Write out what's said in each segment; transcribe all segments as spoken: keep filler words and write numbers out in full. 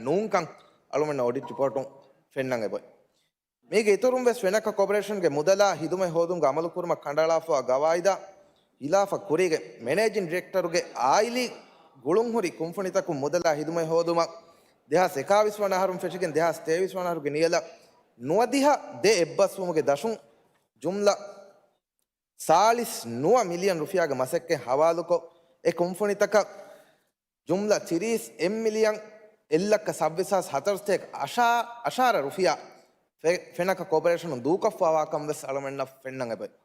ނޫންކަން އަޅުމެންނަށް އޮޑިޓް ރިޕޯޓުން ފެންނަން އެބައޮތް. މީގެ އިތުރުން ވެސް ފެނަކަ ކޯޕަރޭޝަންގެ މުދަލާ ހިދުމަތް ހޯދުމުގަ އަމަލުކުރުމަށް ކަނޑައަޅާފައިވާ ގަވާއިދާ ހިލާފަށް ކުރީގެ މެނޭޖިން ޑިރެކްޓަރުގެ އާއިލީ ގުޅުންހުރި ކުންފުނިތަކުން މުދަލާ ހިދުމަތް ހޯދުމަށް ދެހާސް އެކާވީސް ވަނަ އަހަރުން ފެށިގެން ދެހާސް ތޭވީސް ވަނަ އަހަރުގެ ނިޔަލަށް ނުވަދިހަ ދެ އެއްބަސްވުމުގެ ދަށުން ޖުމްލަ ސާޅީސް ނުވަ މިލިއަން ރުފިޔާގެ މަސައްކަތް ހަވާލުކޮށް، އެ ކުންފުނިތަކަށް ޖުމްލަ ތިރީސް އެއް މިލިއަން އެއްލައްކަ ސައްބީސް ހާސް ހަތަރުސަތޭކަ އަށާ-، އަށާރަ ރުފިޔާ ފެ-، ފެނަކަ ކޯޕަރޭޝަނުން ދޫކޮށްފައިވާކަން ވެސް އަޅުމެންނަށް ފެންނަން އެބައޮތް.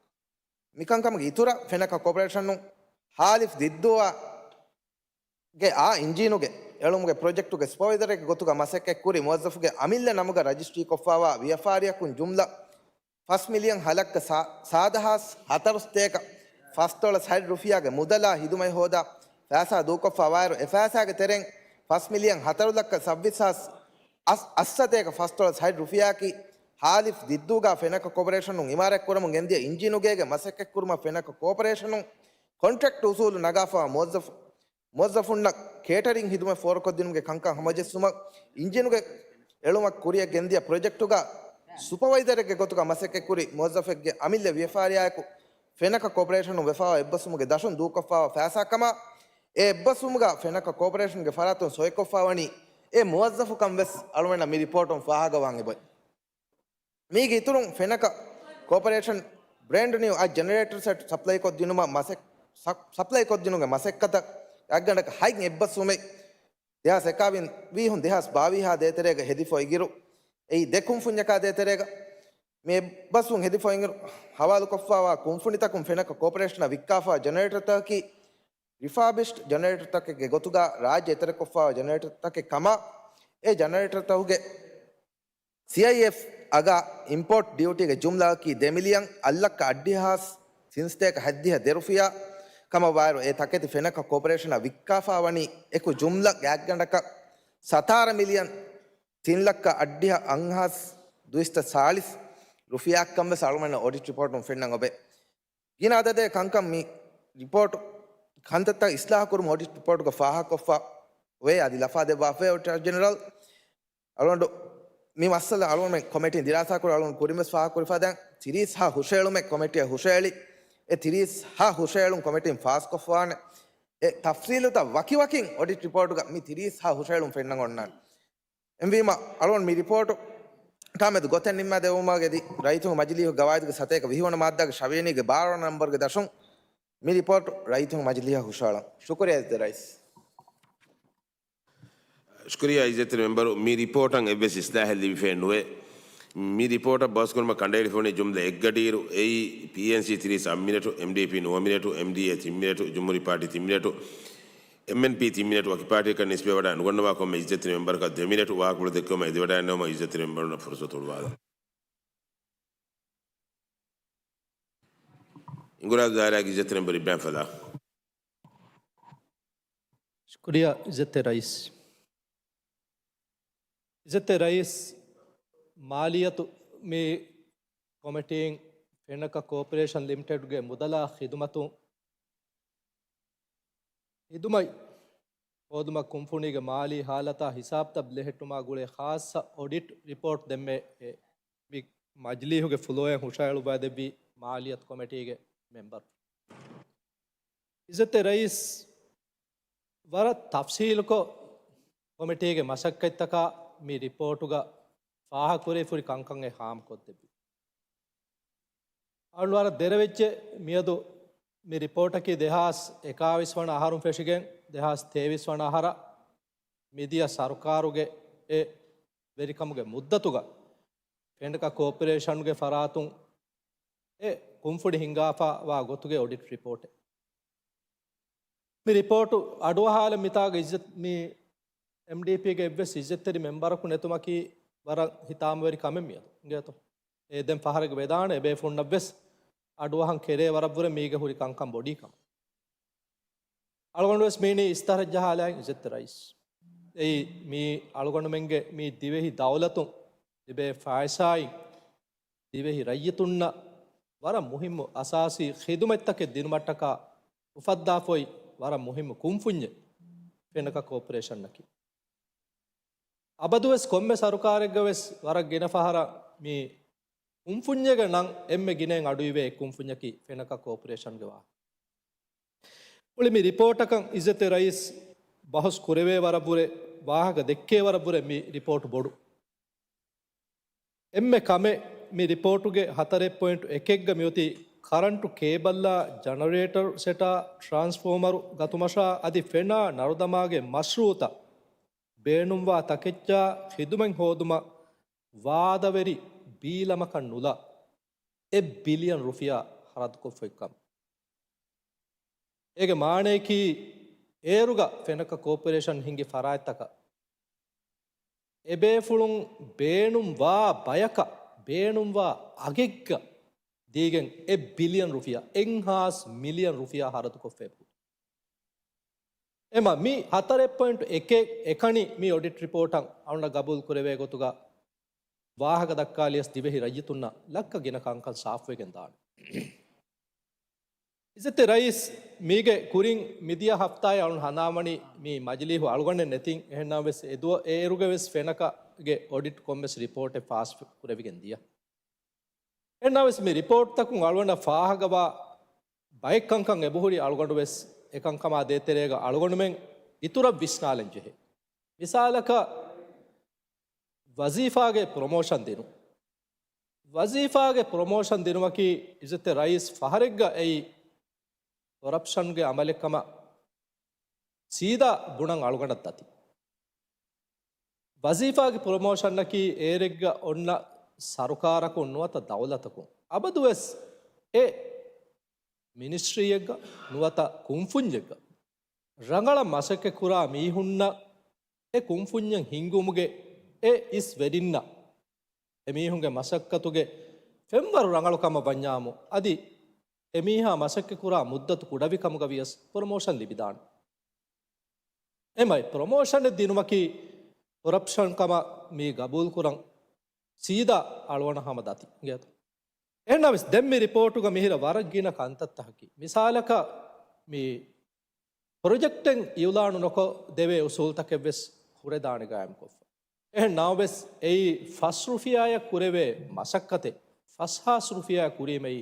މިކަންކަމުގެ އިތުރަށް ފެނަކަ ކޯޕަރޭޝަނުން ހާލިފް ދިއްދޫއާ ގެ އާ އިންޖީނުގެ އެޅުމުގެ ޕްރޮޖެކްޓުގެ ސުޕަވައިޒަރެއްގެ ގޮތުގަ މަސައްކަތް ކުރި މުވައްޒަފުގެ އަމިއްލަ ނަމުގަ ރަޖިސްޓްރީކޮށްފައިވާ ވިޔަފާރިއަކުން ޖުމްލަ ފަސް މިލިއަން ހަލައްކަ ސާ-، ސާދަ ހާސް ހަތަރުސަތޭކަ ފަސްދޮޅަސް ހަތް ރުފިޔާގެ މުދަލާ ހިދުމަތް ހޯދާ ފައިސާ ދޫކޮށްފައިވާއިރު، އެ ފައިސާގެ ތެރެއިން ފަސް މިލިއަން ހަތަރު ލައްކަ ސައްބީސް ހާސް އަސް-، އަށްސަތޭކަ ފަސްދޮޅަސް ހަތް ރުފިޔާއަކީ ހާލިފް ދިއްދޫގަ ފެނަކަ ކޯޕަރޭޝަނުން އިމާރާތްކުރަމުން ގެންދިޔަ އިންޖީނުގޭގެ މަސައްކަތްކުރުމަށް ފެނަކަ ކޯޕަރޭޝަނުން ކޮންޓްރެކްޓް އުސޫލު ނަގާފައިވާ މުވައްޒަފު-، މުވައްޒަފުންނަށް ކޭޓަރިން ހިދުމަތް ފޯރުކޮށްދިނުމުގެ ކަންކަން ހަމަޖެއްސުމަށް އިންޖީނުގެ އެޅުމަށް ކުރިއަށް ގެންދިޔަ ޕްރޮޖެކްޓުގަ ސުޕަވައިޒަރެއްގެ ގޮތުގަ މަސައްކަތްކުރި މުވައްޒަފެއްގެ އަމިއްލަ ވިޔަފާރިއާއެކު ފެނަކަ ކޯޕަރޭޝަނުން ވެފައިވާ އެއްބަސްވުމުގެ ދަށުން ދޫކޮށްފައިވާ ފައިސާ ކަމަށް، އެ އެއްބަސްވުމުގަ ފެނަކަ ކޯޕަރޭޝަންގެ ފަރާތުން ސޮއިކޮށްފައިވަނީ އެ މުވައްޒަފުކަން ވެސް އަޅުމެންނަށް މި ރިޕޯޓުން ފާހަގަވާން އެބައޮތް. މީގެ އިތުރުން ފެނަކަ ކޯޕަރޭޝަން ބްރޭންޑް ނިއު އަށް ޖެނެރޭޓަރ ސެޓް ސަޕްލައިކޮށްދިނުމަށް މަސައް-، ސަ-، ސަޕްލައިކޮށްދިނުމުގެ މަސައްކަތަށް އަށްގަނޑަކަށް ހަތް އެއްބަސްވުމެއް ދެހާސް އެކާވީސް ހުން ދެހާސް ބާވީހާ ދޭތެރޭގަ ހެދިފަ އިގިރު، އެއީ ދެ ކުންފުންޏަކާ ދޭތެރޭގަ މި އެއްބަސްވުން ހެދިފަ އިގިރު ހަވާލުކޮށްފައިވާ ކުންފުނިތަކުން ފެނަކަ ކޯޕަރޭޝަނަށް ވިއްކާފައިވާ ޖެނެރޭޓަރތަކަކީ ރިފާބިޝްޑް ޖެނެރޭޓަރތަކެއްގެ ގޮތުގަ ރާއްޖެ އެތެރެކޮށްފައިވާ ޖެނެރޭޓަރތަކެއް ކަމަށް، އެ ޖެނެރޭޓަރތަކުގެ ސީއައިއެފް އަގާ އިމްޕޯޓް ޑިއުޓީގެ ޖުމްލައަކީ ދެ މިލިއަން އަށްލައްކަ އަށްޑިހަ ހާސް ތިންސަތޭކަ ހަތްދިހަ ދެ ރުފިޔާ ކަމަށްވާއިރު، އެ ތަކެތި ފެނަކަ ކޯޕަރޭޝަނަށް ވިއްކާފައިވަނީ އެކު ޖުމްލަ ގާތްގަނޑަކަށް ސަތާރަ މިލިއަން ތިން ލައްކަ އަށްޑިހަ އަށް ހާސް ދުއިސައްތަ ސާޅީސް ރުފިޔާއަކަށް ވެސް އަޅުމެންނަށް އޮޑިޓް ރިޕޯޓުން ފެންނަން އޮބެ. ގިނަ އަދަދެއް ކަންކަން މި ރިޕޯޓު ކަންތައްތައް އިސްލާހު ކުރުމަށް އޮޑިޓް ރިޕޯޓުގަ ފާހަގަކޮށްފަ އޮވޭ އަދި ލަފާ ދެއްވާފައި އޮޑިޓަރ ޖެނެރަލް. އަޅުގަނޑު މި މައްސަލަ އަޅުގަނޑުމެން ކޮމިޓީން ދިރާސާކުރި އަޅުގަނޑު ކުރިންވެސް ފާހަގަކުރި ފަދައިން ތިރީސް ހާ ހުށައެޅުމެއް ކޮމިޓީއަށް ހުށައެޅި، އެ ތިރީސް ހާ ހުށައެޅުން ކޮމިޓީން ފާސްކޮށްފަވާނެ. އެ ތަފްސީލުތައް ވަކިވަކިން އޮޑިޓް ރިޕޯޓުގަ މި ތިރީސް ހާ ހުށައެޅުން ފެންނަން އޮންނާނެ. އެހެންވީމަ، އަޅުގަނޑު މި ރިޕޯޓު ޓާމެދު ގޮތެއް ނިންމާދެވުމާ ގެދި، ރައްޔިތުން މަޖިލީހު ގަވާއިދުގެ ސަތޭކަ ވިހި ވަނަ މާއްދާގެ ޝަވިޔަނީގެ ބާރަ ވަނަ ނަންބަރުގެ ދަށުން މި ރިޕޯޓު ރައްޔިތުން މަޖިލީހަށް ހުށައަޅަން. ޝުކުރިއްޔާ އިއްޒަތް ރައީސް. ޝުކުރިއްޔާ އިއްޒަތްތެރި މެމްބަރު، މި ރިޕޯޓަށް އެއްވެސް އިސްލާހެއް ލިބިފައެއް ނުވޭ. މި ރިޕޯޓަށް ބަހުސްކުރުމަށް ކަނޑައެޅިފައިވަނީ ޖުމްލަ އެއްގަޑިއިރު، އެއީ، ޕީއެންސީ ތިރީސް އަށް މިނެޓު، އެމްޑީޕީ ނުވަ މިނެޓު، އެމްޑީއޭ ތިން މިނެޓު، ޖުމްހޫރީ ޕާޓީ ތިން މިނެޓު، އެމްއެންޕީ ތިން މިނެޓު، ވަކި ޕާޓީއަކަށް ނިސްބަތްވެވަޑައި ނުގަންނަވާ ކޮންމެ އިއްޒަތްތެރި މެމްބަރަކަށް ދެ މިނެޓު ވާހަކަފުޅު ދެއްކުމަށް އެދިވަޑައިގަންނަވުމަށް އިއްޒަތްތެރި މެމްބަރުންނަށް ފުރުސަތު ހުޅުވާލަން. އިނގުރާދު ދާއިރާގެ އިއްޒަތްތެރި މެމްބަރު އިބްރާހިމް ފަލާ. ޝުކުރިއްޔާ އިއްޒަތްތެރި ރައީސް. އިއްޒަތްތެރި ރައީސް، މާލިއްޔަތު މި ކޮމިޓީން ފެނަކަ ކޯޕަރޭޝަން ލިމިޓެޑްގެ މުދަލާ ޚިދުމަތުން ޚިދުމަތް ހޯދުމަށް ކުންފުނީގެ މާލީ ހާލަތާ ހިސާބުތައް ބެހެއްޓުމާ ގުޅޭ ޚާއްޞަ އޮޑިޓް ރިޕޯޓް ދެންމެ އެ މި މަޖިލީހުގެ ފުލޯއިން ހުށައެޅުއްވައިދެއްވި މާލިއްޔަތު ކޮމިޓީގެ މެމްބަރު. އިއްޒަތްތެރި ރައީސް، ވަރަށް ތަފްސީލުކޮށް ކޮމިޓީގެ މަސައްކަތްތަކާ މި ރިޕޯޓުގަ ފާހަގަކުރެވިފައި ހުރި ކަންކަން އެ ހާމަކޮށްދެއްވި. އަޅު ވަރަށް ދެރަވެއްޖެ މިއަދު މި ރިޕޯޓަކީ ދެހާސް އެކާވީސް ވަނަ އަހަރުން ފެށިގެން ދެހާސް ތޭވީސް ވަނަ އަހަރަށް މިދިޔަ ސަރުކާރުގެ އެ ވެރިކަމުގެ މުއްދަތުގަ ފެނަކަ ކޯޕަރޭޝަނުގެ ފަރާތުން އެ ކުންފުނި ހިންގާފައިވާ ގޮތުގެ އޮޑިޓް ރިޕޯޓެއް. މި ރިޕޯޓު އަޑުއަހާލަން މިތާގަ އިއްޒަތް-، މި އެމްޑީޕީގެ އެއްވެސް އިއްޒަތްތެރި މެމްބަރަކު ނެތުމަކީ ވަރަށް ހިތާމަވެރި ކަމެއް މިއަދު. އިނގޭތޯ؟ އެ ދެން ފަހަރެއްގަ ވެދާނެ އެބޭފުޅުންނަށްވެސް އަޑުއަހަން ކެރޭ ވަރަށްވުރެ މީގަ ހުރި ކަންކަން ބޮޑީ ކަމަށް. އަޅުގަނޑުވެސް މީނީ އިސްތަށި ޖަހާލައި އިއްޒަތްތެރި ރައީސް. އެއީ މީ އަޅުގަނޑުމެންގެ މީ ދިވެހި ދައުލަތުން ލިބޭ ފައިސާއިން ދިވެހި ރައްޔިތުންނަށް ވަރަށް މުހިއްމު އަސާސީ ޚިދުމަތްތަކެއް ދިނުމަށްޓަކާ އުފައްދާފައި ވަރަށް މުހިއްމު ކުންފުންޏެއް ފެނަކަ ކޯޕަރޭޝަނަކީ. އަބަދުވެސް ކޮންމެ ސަރުކާރެއްގަވެސް ވަރަށް ގިނަ ފަހަރަށް މި ކުންފުންޏެއްގެ ނަން އެންމެ ގިނައިން އަޑުއިވޭ އެއް ކުންފުންޏަކީ ފެނަކަ ކޯޕަރޭޝަންގެ ވާހަކަ. އުޅި މި ރިޕޯޓަކަށް އިއްޒަތްތެރި ރައީސް ބަހުސް ކުރެވޭ ވަރަށްވުރެ، ވާހަކަ ދެއްކޭ ވަރަށްވުރެ މި ރިޕޯޓު ބޮޑު. އެންމެ ކަމެއް މި ރިޕޯޓުގެ ހަތަރެއް ޕޮއިންޓު އެކެއްގަ މިއޮތީ ކަރަންޓު ކޭބަލްއާ، ޖަނަރޭޓަރު ސެޓާ، ޓްރާންސްފޯމަރު ގަތުމަށާ އަދި ފެނާ ނަރުދަމާގެ މަޝްރޫއުތައް ބޭނުންވާ ތަކެއްޗާ ޚިދުމަތް ހޯދުމަށް ވާދަވެރި ބީލަމަކަށް ނުލާ އެއް ބިލިއަން ރުފިޔާ ހަރަދުކޮށްފައި ކަމަށް. އޭގެ މާނަޔަކީ އޭރުގަ ފެނަކަ ކޯޕަރޭޝަން ހިންގި ފަރާތްތަކަށް އެބޭފުޅުން ބޭނުންވާ ބަޔަކަށް ބޭނުންވާ އަގެއްގަ ދީގެން އެއް ބިލިއަން ރުފިޔާ، އެއްހާސް މިލިއަން ރުފިޔާ ހަރަދުކޮށްފައި ބުނި. އެމަ މި ހަތަރެއް ޕޮއިންޓު އެކެއް އެކަނި މި އޮޑިޓް ރިޕޯޓަށް އަޅުނަ ގަބޫލު ކުރެވޭ ގޮތުގަ ވާހަކަ ދައްކާލިޔަސް ދިވެހި ރައްޔިތުންނަށް ލައްކަ ގިނަ ކަންކަން ސާފުވެގެން ދާނެ. އިއްޒަތްތެރި ރައީސް މީގެ ކުރިން މިދިޔަ ހަފްތާއެއް އަޅުން ހަނދާންވަނީ މި މަޖިލީހު އަޅުގަނޑެއް ނެތިން، އެހެންނަމަވެސް އެދުވަ އޭރުގަވެސް ފެނަކަގެ އޮޑިޓް ކޮންމެސް ރިޕޯޓެއް ފާސް ކުރެވިގެން ދިޔަ. އެހެންނަމަވެސް މި ރިޕޯޓްތަކުން އަޅުގަނޑަށް ފާހަގަވާ ބައެއް ކަންކަން އެބަހުރި އަޅުގަނޑުވެސް އެކަންކަމާ ދޭތެރޭގަ އަޅުގަނޑުމެން އިތުރަށް ވިސްނާލަން ޖެހޭ. މިސާލަކަށް ވަޒީފާގެ ޕްރޮމޯޝަން ދިނުން. ވަޒީފާގެ ޕްރޮމޯޝަން ދިނުމަކީ އިއްޒަތްތެރި ރައީސް ފަހަރެއްގަ އެއީ ކޮރަޕްޝަންގެ އަމަލެއްކަމަށް ސީދާ ބުނަން އަޅުގަނޑަށް ދަތި. ވަޒީފާގެ ޕްރޮމޯޝަނަކީ އޭރެއްގަ އޮންނަ ސަރުކާރަކުން ނުވަތަ ދައުލަތަކުން އަބަދުވެސް އެ މިނިސްޓްރީއެއްގަ ނުވަތަ ކުންފުންޏެއްގަ ރަނގަޅަށް މަސައްކަތްކުރާ މީހުންނަށް އެ ކުންފުންޏެއް ހިންގުމުގެ އެ އިސް ވެރިންނަށް އެމީހުންގެ މަސައްކަތުގެ ފެންވަރު ރަނގަޅު ކަމަށް ވަންޏާމު، އަދި އެމީހާ މަސައްކަތްކުރާ މުއްދަތު ކުޑަވި ކަމުގަ ވިޔަސް ޕްރޮމޯޝަން ލިބިދާނެ. އެމައި ޕްރޮމޯޝަނެއް ދިނުމަކީ ކޮރަޕްޝަން ކަމަށް މީ ގަބޫލުކުރަން ސީދާ އަޅުވަނަ ހަމަ ދަތި އިނގޭތޯ. އެހެންނަމަވެސް ދެން މި ރިޕޯޓުގަ މިހިރަ ވަރަށް ގިނަ ކަންތައްތަކަކީ. މިސާލަކަށް މި ޕްރޮޖެކްޓެއް އިއުލާނު ނުކޮށް ދެވޭ އުސޫލުތަކެއްވެސް ހުރެދާނެ ގާއިމްކޮށްފަ. އެހެން ނަމަވެސް އެއީ ފަސް ރުފިޔާއަށް ކުރެވޭ މަސައްކަތެއް ފަސް ހާސް ރުފިޔާއަށް ކުރީމައީ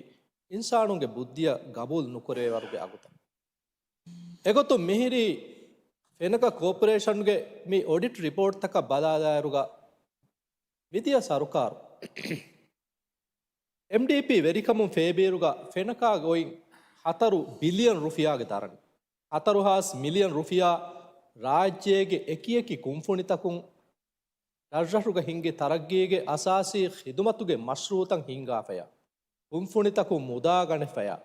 އިންސާނުންގެ ބުއްދިއަށް ގަބޫލު ނުކުރެވޭވަރުގެ އަގުތައް. އެގޮތުން މިހިރީ ފެނަކަ ކޯޕަރޭޝަންގެ މި އޮޑިޓް ރިޕޯޓްތަކަށް ބަލާލާއިރުގަ މިދިޔަ ސަރުކާރު އެމްޑީޕީ ވެރިކަމުން ފޭބިއިރުގަ ފެނަކާގެ އޮތް ހަތަރު ބިލިއަން ރުފިޔާގެ ދަރަނި. ހަތަރު ހާސް މިލިއަން ރުފިޔާ ރާއްޖޭގެ އެކިއެކި ކުންފުނިތަކުން ރަށްރަށުގަ ހިންގި ތަރައްގީގެ އަސާސީ ޚިދުމަތުގެ މަޝްރޫއުތައް ހިންގާފަޔާ، ކުންފުނިތަކުން މުދާ ގަނެފަޔާ،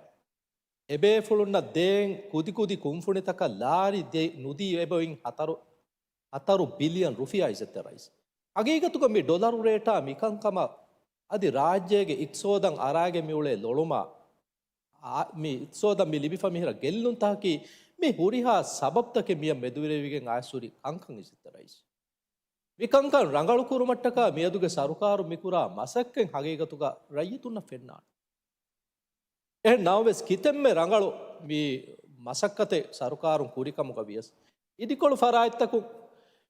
އެބޭފުޅުންނަށް ދޭން ކުދިކުދި ކުންފުނިތަކަށް ލާރި ދޭ-، ނުދީ އެބައޮތް ހަތަރު، ހަތަރު ބިލިއަން ރުފިޔާ އިއްޒަތްތެރި ރައީސް. ހަގީގަތުގަ މި ޑޮލަރު ރޭޓާ މިކަންކަމަށް އަދި ރާއްޖޭގެ އިޤްތިޞޯދަށް އަރާގެން މިއުޅޭ ލޮޅުމާ، އާ، މި އިޤްތިޞޯދަށް މި ލިބިފަ މިހިރަ ގެއްލުންތަކަކީ މި ހުރިހާ ސަބަބްތަކެއް މިއަށް މެދުވެރިވެގެން އައިސްހުރި ކަންކަން އިއްޒަތްތެރި ރައީސް. މިކަންކަން ރަނގަޅު ކުރުމަށްޓަކާ މިއަދުގެ ސަރުކާރު މިކުރާ މަސައްކަތް ހަގީގަތުގަ ރައްޔިތުންނަށް ފެންނާނެ. އެހެން ނަމަވެސް ކިތަންމެ ރަނގަޅު މި މަސައްކަތެއް ސަރުކާރުން ކުރިކަމުގަ ވިޔަސް، އިދިކޮޅު ފަރާތްތަކުން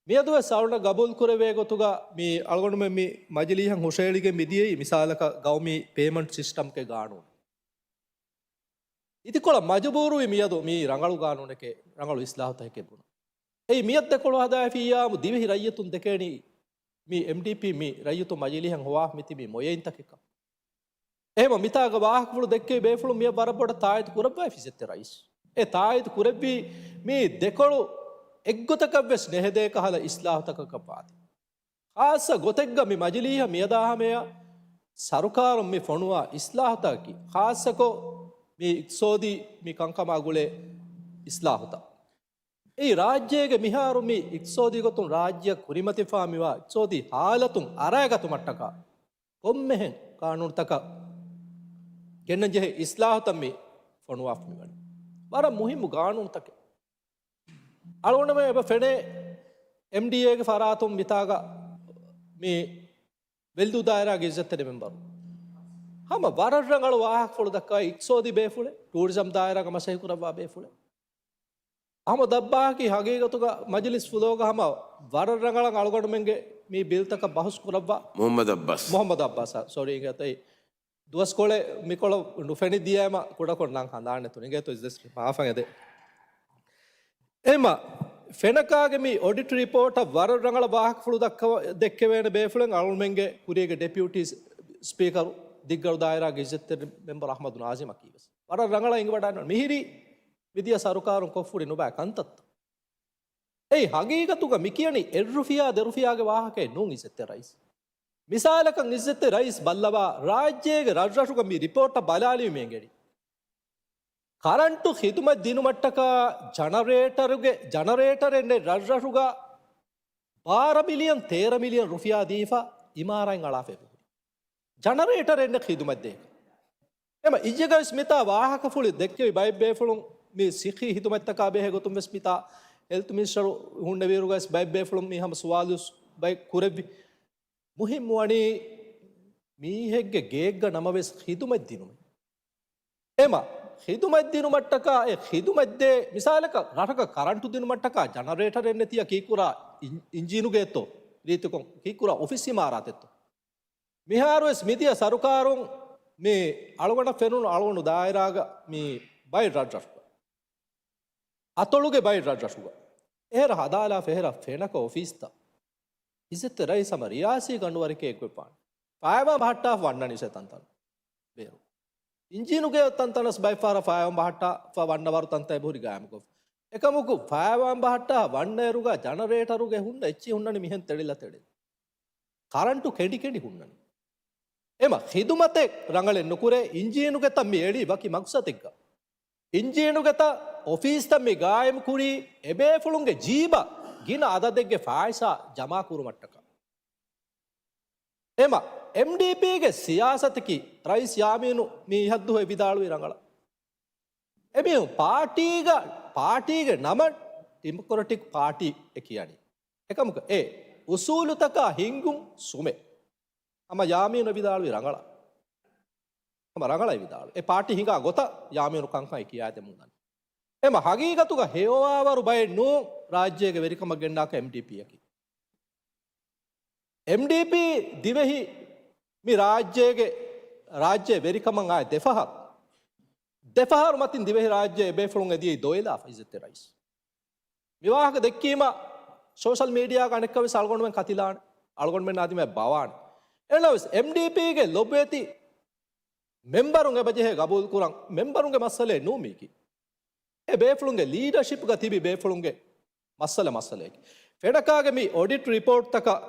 މިއަދުވެސް އަޅުނަށް ގަބޫލު ކުރެވޭ ގޮތުގަ މި އަޅުގަނޑުމެން މި މަޖިލީހަށް ހުށައެޅިގެން މިދިޔައީ މިސާލަކަށް ގައުމީ ޕޭމަންޓް ސިސްޓަމްގެ ގާނޫނު. އިދިކޮޅަށް މަޖުބޫރުވި މިއަދު މީ ރަނގަޅު ގާނޫނެކޭ، ރަނގަޅު އިސްލާހުތަކެކޭ ބުނަން. އެއީ މިއަދު ދެކޮޅު ހަދާފިއްޔާމު ދިވެހި ރައްޔިތުން ދެކޭނީ މި އެމްޑީޕީ މި ރައްޔިތުން މަޖިލީހަށް ހޮވާފަ މިތިބީ މޮޔައިންތަކެއްކަން. އެހެމަ މިތާގަ ވާހަކަފުޅު ދެއްކެވި ބޭފުޅުން މިއަށް ވަރަށް ބޮޑަށް ތާއީދު ކުރައްވައިފި އިއްޒަތްތެރި ރައީސް. އެ ތާއީދު ކުރެއްވީ މި ދެކޮޅު އެއްގޮތަކަށްވެސް ނެހެދޭ ކަހަލަ އިސްލާހުތަކަކަށް ވާތީ. ޚާއްޞަ ގޮތެއްގަ މި މަޖިލީހަށް މިއަދާ ހަމަޔަށް ސަރުކާރުން މި ފޮނުވާ އިސްލާހުތަކަކީ، ޚާއްޞަކޮށް މި އިޤްތިޞޯދީ މި ކަންކަމާ ގުޅޭ އިސްލާހުތައް. އެއީ ރާއްޖޭގެ މިހާރު މި އިޤްތިޞޯދީ ގޮތުން ރާއްޖެއަށް ކުރިމަތިފާ މިވާ އިޤްތިޞޯދީ ހާލަތުން އަރައިގަތުމަށްޓަކާ ކޮންމެހެން ގާނޫނުތަކަށް ގެންނަންޖެހޭ އިސްލާހުތައް މި ފޮނުވާފަ މިވަނީ. ވަރަށް މުހިއްމު ގާނޫނުތަކެއް. އަޅުގަނޑުމެން އެބަ ފެނޭ އެމްޑީއޭގެ ފަރާތުން މިތާގަ މި ވެލްދޫ ދާއިރާގެ އިއްޒަތްތެރި މެމްބަރު ހަމަ ވަރަށް ރަނގަޅު ވާހަކަފުޅު ދައްކަވާ އިޤްތިޞޯދީ ބޭފުޅެއް، ޓޫރިޒަމް ދާއިރާގަ މަސައްކަތް ކުރައްވާ ބޭފުޅެއް. އަހުމަދު ދައްބާހަކީ ހަގީގަތުގަ މަޖިލިސް ފުލޯގަ ހަމަ ވަރަށް ރަނގަޅަށް އަޅުގަނޑުމެންގެ މި ބިލްތަކަށް ބަހުސް ކުރައްވާ. މުހައްމަދު އައްބާސް. މުހައްމަދު އައްބާސް، ސޮރީ، އިނގޭތޯ އެ ދުވަސްކޮޅެއް މިކޮޅަށް ނުފެނި ދިޔައިމަ ކުޑަކޮށް ނަން ހަނދާނެތޯ. އިނގޭތޯ އިސް މާފަށް އެދޭ. އެމަ، ފެނަކާގެ މި އޮޑިޓް ރިޕޯޓަށް ވަރަށް ރަނގަޅަށް ވާހަކަފުޅު ދައްކަވ-، ދެއްކެވޭނެ ބޭފުޅެއް އަޅުމެންގެ ކުރީގެ ޑެޕިއުޓީ ސްޕީކަރު ދިއްގަރު ދާއިރާގެ އިއްޒަތްތެރި މެމްބަރު އަޙްމަދު ނާޒިމް އަކީ ވެސް ވަރަށް ރަނގަޅަށް އެނގިވަޑައިގަންނަވާ. މިހިރީ މިދިޔަ ސަރުކާރުން ކޮށްފުރި ނުބައި ކަންތައްތައް. އެއީ ހަގީގަތުގަ މިކިޔަނީ އެއްރުފިޔާ ދެރުފިޔާގެ ވާހަކައެއް ނޫން އިއްޒަތްތެރި ރައީސް. މިސާލަކަށް އިއްޒަތްތެރި ރައީސް ބައްލަވާ، ރާއްޖޭގެ ރަށްރަށުގަ މި ރިޕޯޓަށް ބަލާލީމަ އެނގެނީ، ކަރަންޓު ޚިދުމަތް ދިނުމަށްޓަކާ ޖަނަރޭޓަރުގެ، ޖަނަރޭޓަރެއް ނެތް ރަށްރަށުގަ ބާރަ މިލިއަން، ތޭރަ މިލިއަން ރުފިޔާ ދީފަ އިމާރާތް އަޅާފަ އެބަހުރި. ޖަނަރޭޓަރެއް ނެތް ޚިދުމަތް ދޭކަށް. އެމަ އިއްޔެގަވެސް މިތާ ވާހަކަފުޅި ދެއްކެވި ބައެއް ބޭފުޅުން މި ސިއްހީ ޚިދުމަތްތަކާ ބެހޭ ގޮތުން ވެސް މިތާ ހެލްތު މިނިސްޓަރު ހުންނެވިއިރުގަވެސް ބައެއް ބޭފުޅުން މި ހަމަ ސުވާލު ބައެއް ކުރެއްވި. މުހިއްމު ވަނީ މީހެއްގެ ގޭގަ ނަމަވެސް ޚިދުމަތް ދިނުމެއް. އެމަ ޚިދުމަތް ދިނުމަށްޓަކާ އެ ޚިދުމަތްދޭ، މިސާލަކަށް ރަށަކަށް ކަރަންޓު ދިނުމަށްޓަކާ ޖަނަރޭޓަރެއް ނެތިޔާ ކީއްކުރާ އިން-، އިންޖީނުގެއްތޯ ރީތިކޮށް ކީއްކުރާ އޮފީސް އިމާރާތެއްތޯ؟ މިހާރުވެސް މިދިޔަ ސަރުކާރުން މި އަޅުގަނޑަށް ފެނުނު އަޅުގަނޑު ދާއިރާގަ މި ބައެއް ރަށްރަށުގަ، އަތޮޅުގެ ބައެއް ރަށްރަށުގަ އެހެރަ ހަދާލާފަ އެހެރަ ފެނަކަ އޮފީސްތައް އިއްޒަތްތެރި ރައީސް ހަމަ ރިޔާސީ ގަނޑުވަރެކޭ އެއްކޮށްފާނެ. ފައިވާން ބަހައްޓާފަ ވަންނަނީ އެ ތަންތަން ބޭރު. އިންޖީނުގެ ތަންތަނަސް ބައެއްފަހަރަށް ފައިވާން ބަހައްޓާފަ ވަންނަވަރު ތަންތަން އެބަހުރި ގާއިމުކޮށްފަ. އެކަމަކު ފައިވާން ބަހައްޓާ ވަންނައިރުގަ ޖަނަރޭޓަރުގެ ހުންނަ އެއްޗިހި ހުންނަނީ މިހެން ތެޅިލަ ތެޅިލަ. ކަރަންޓު ކެނޑި ކެނޑި ހުންނަނީ. އެމަ ޚިދުމަތެއް ރަނގަޅެއް ނުކުރޭ، އިންޖީނުގެ ތަން މި އެޅީ ވަކި މަގްސަދެއްގަ. އިންޖީނުގެ ތަން އޮފީސްތައް މި ގާއިމް ކުރީ އެބޭފުޅުންގެ ޖީބަށް ގިނަ އަދަދެއްގެ ފައިސާ ޖަމާ ކުރުމަށްޓަކާ. އެމަ އެމްޑީޕީގެ ސިޔާސަތަކީ ރައީސް ޔާމީނު މި ހައްދު އެ ވިދާޅުވި ރަނގަޅަށް. އެމީހުން ޕާޓީގަ، ޕާޓީގެ ނަމަށް ޑިމޮކްރެޓިކް ޕާޓީ އެ ކިޔަނީ. އެކަމަކު އެ އުސޫލުތަކާ ހިންގުން ސުމެ. ހަމަ ޔާމީނު ވިދާޅުވި ރަނގަޅަށް. ހަމަ ރަނގަޅަށް ވިދާޅު. އެ ޕާޓީ ހިނގާ ގޮތަށް ޔާމީނު ކަންކަން ކިޔާދެމުން ދަނީ. އެމަ ހަގީގަތުގަ ހެޔޮވާވަރު ބައެއް ނޫން ރާއްޖޭގެ ވެރިކަމަށް ގެންނާކަށް އެމްޑީޕީއަކީ. އެމްޑީޕީ ދިވެހި މި ރާއްޖޭގެ، ރާއްޖޭ ވެރިކަމަށް އާއި ދެފަހަރު، ދެފަހަރު މަތިން ދިވެހި ރާއްޖެ އެބޭފުޅުން އެދިޔައީ ދޮވެލާފަ އިއްޒަތްތެރި ރައީސް. މި ވާހަކަ ދެއްކީމަ ސޯޝަލް މީޑިއާގަ އަނެއްކާވެސް އަޅުގަނޑުމެން ކަތިލާނެ، އަޅުގަނޑުމެން އަދިމަ ބަވާނެ. އެނަވެސް އެމްޑީޕީގެ ލޮބުވެތި މެމްބަރުން އެބަޖެހޭ ގަބޫލުކުރަން މެމްބަރުންގެ މައްސަލައެއް ނޫން މީކީ. އެ ބޭފުޅުންގެ ލީޑަޝިޕްގަ ތިބި ބޭފުޅުންގެ މައްސަލަ މައްސަލައެކޭ. ފެނަކާގެ މި އޮޑިޓް ރިޕޯޓްތަކަށް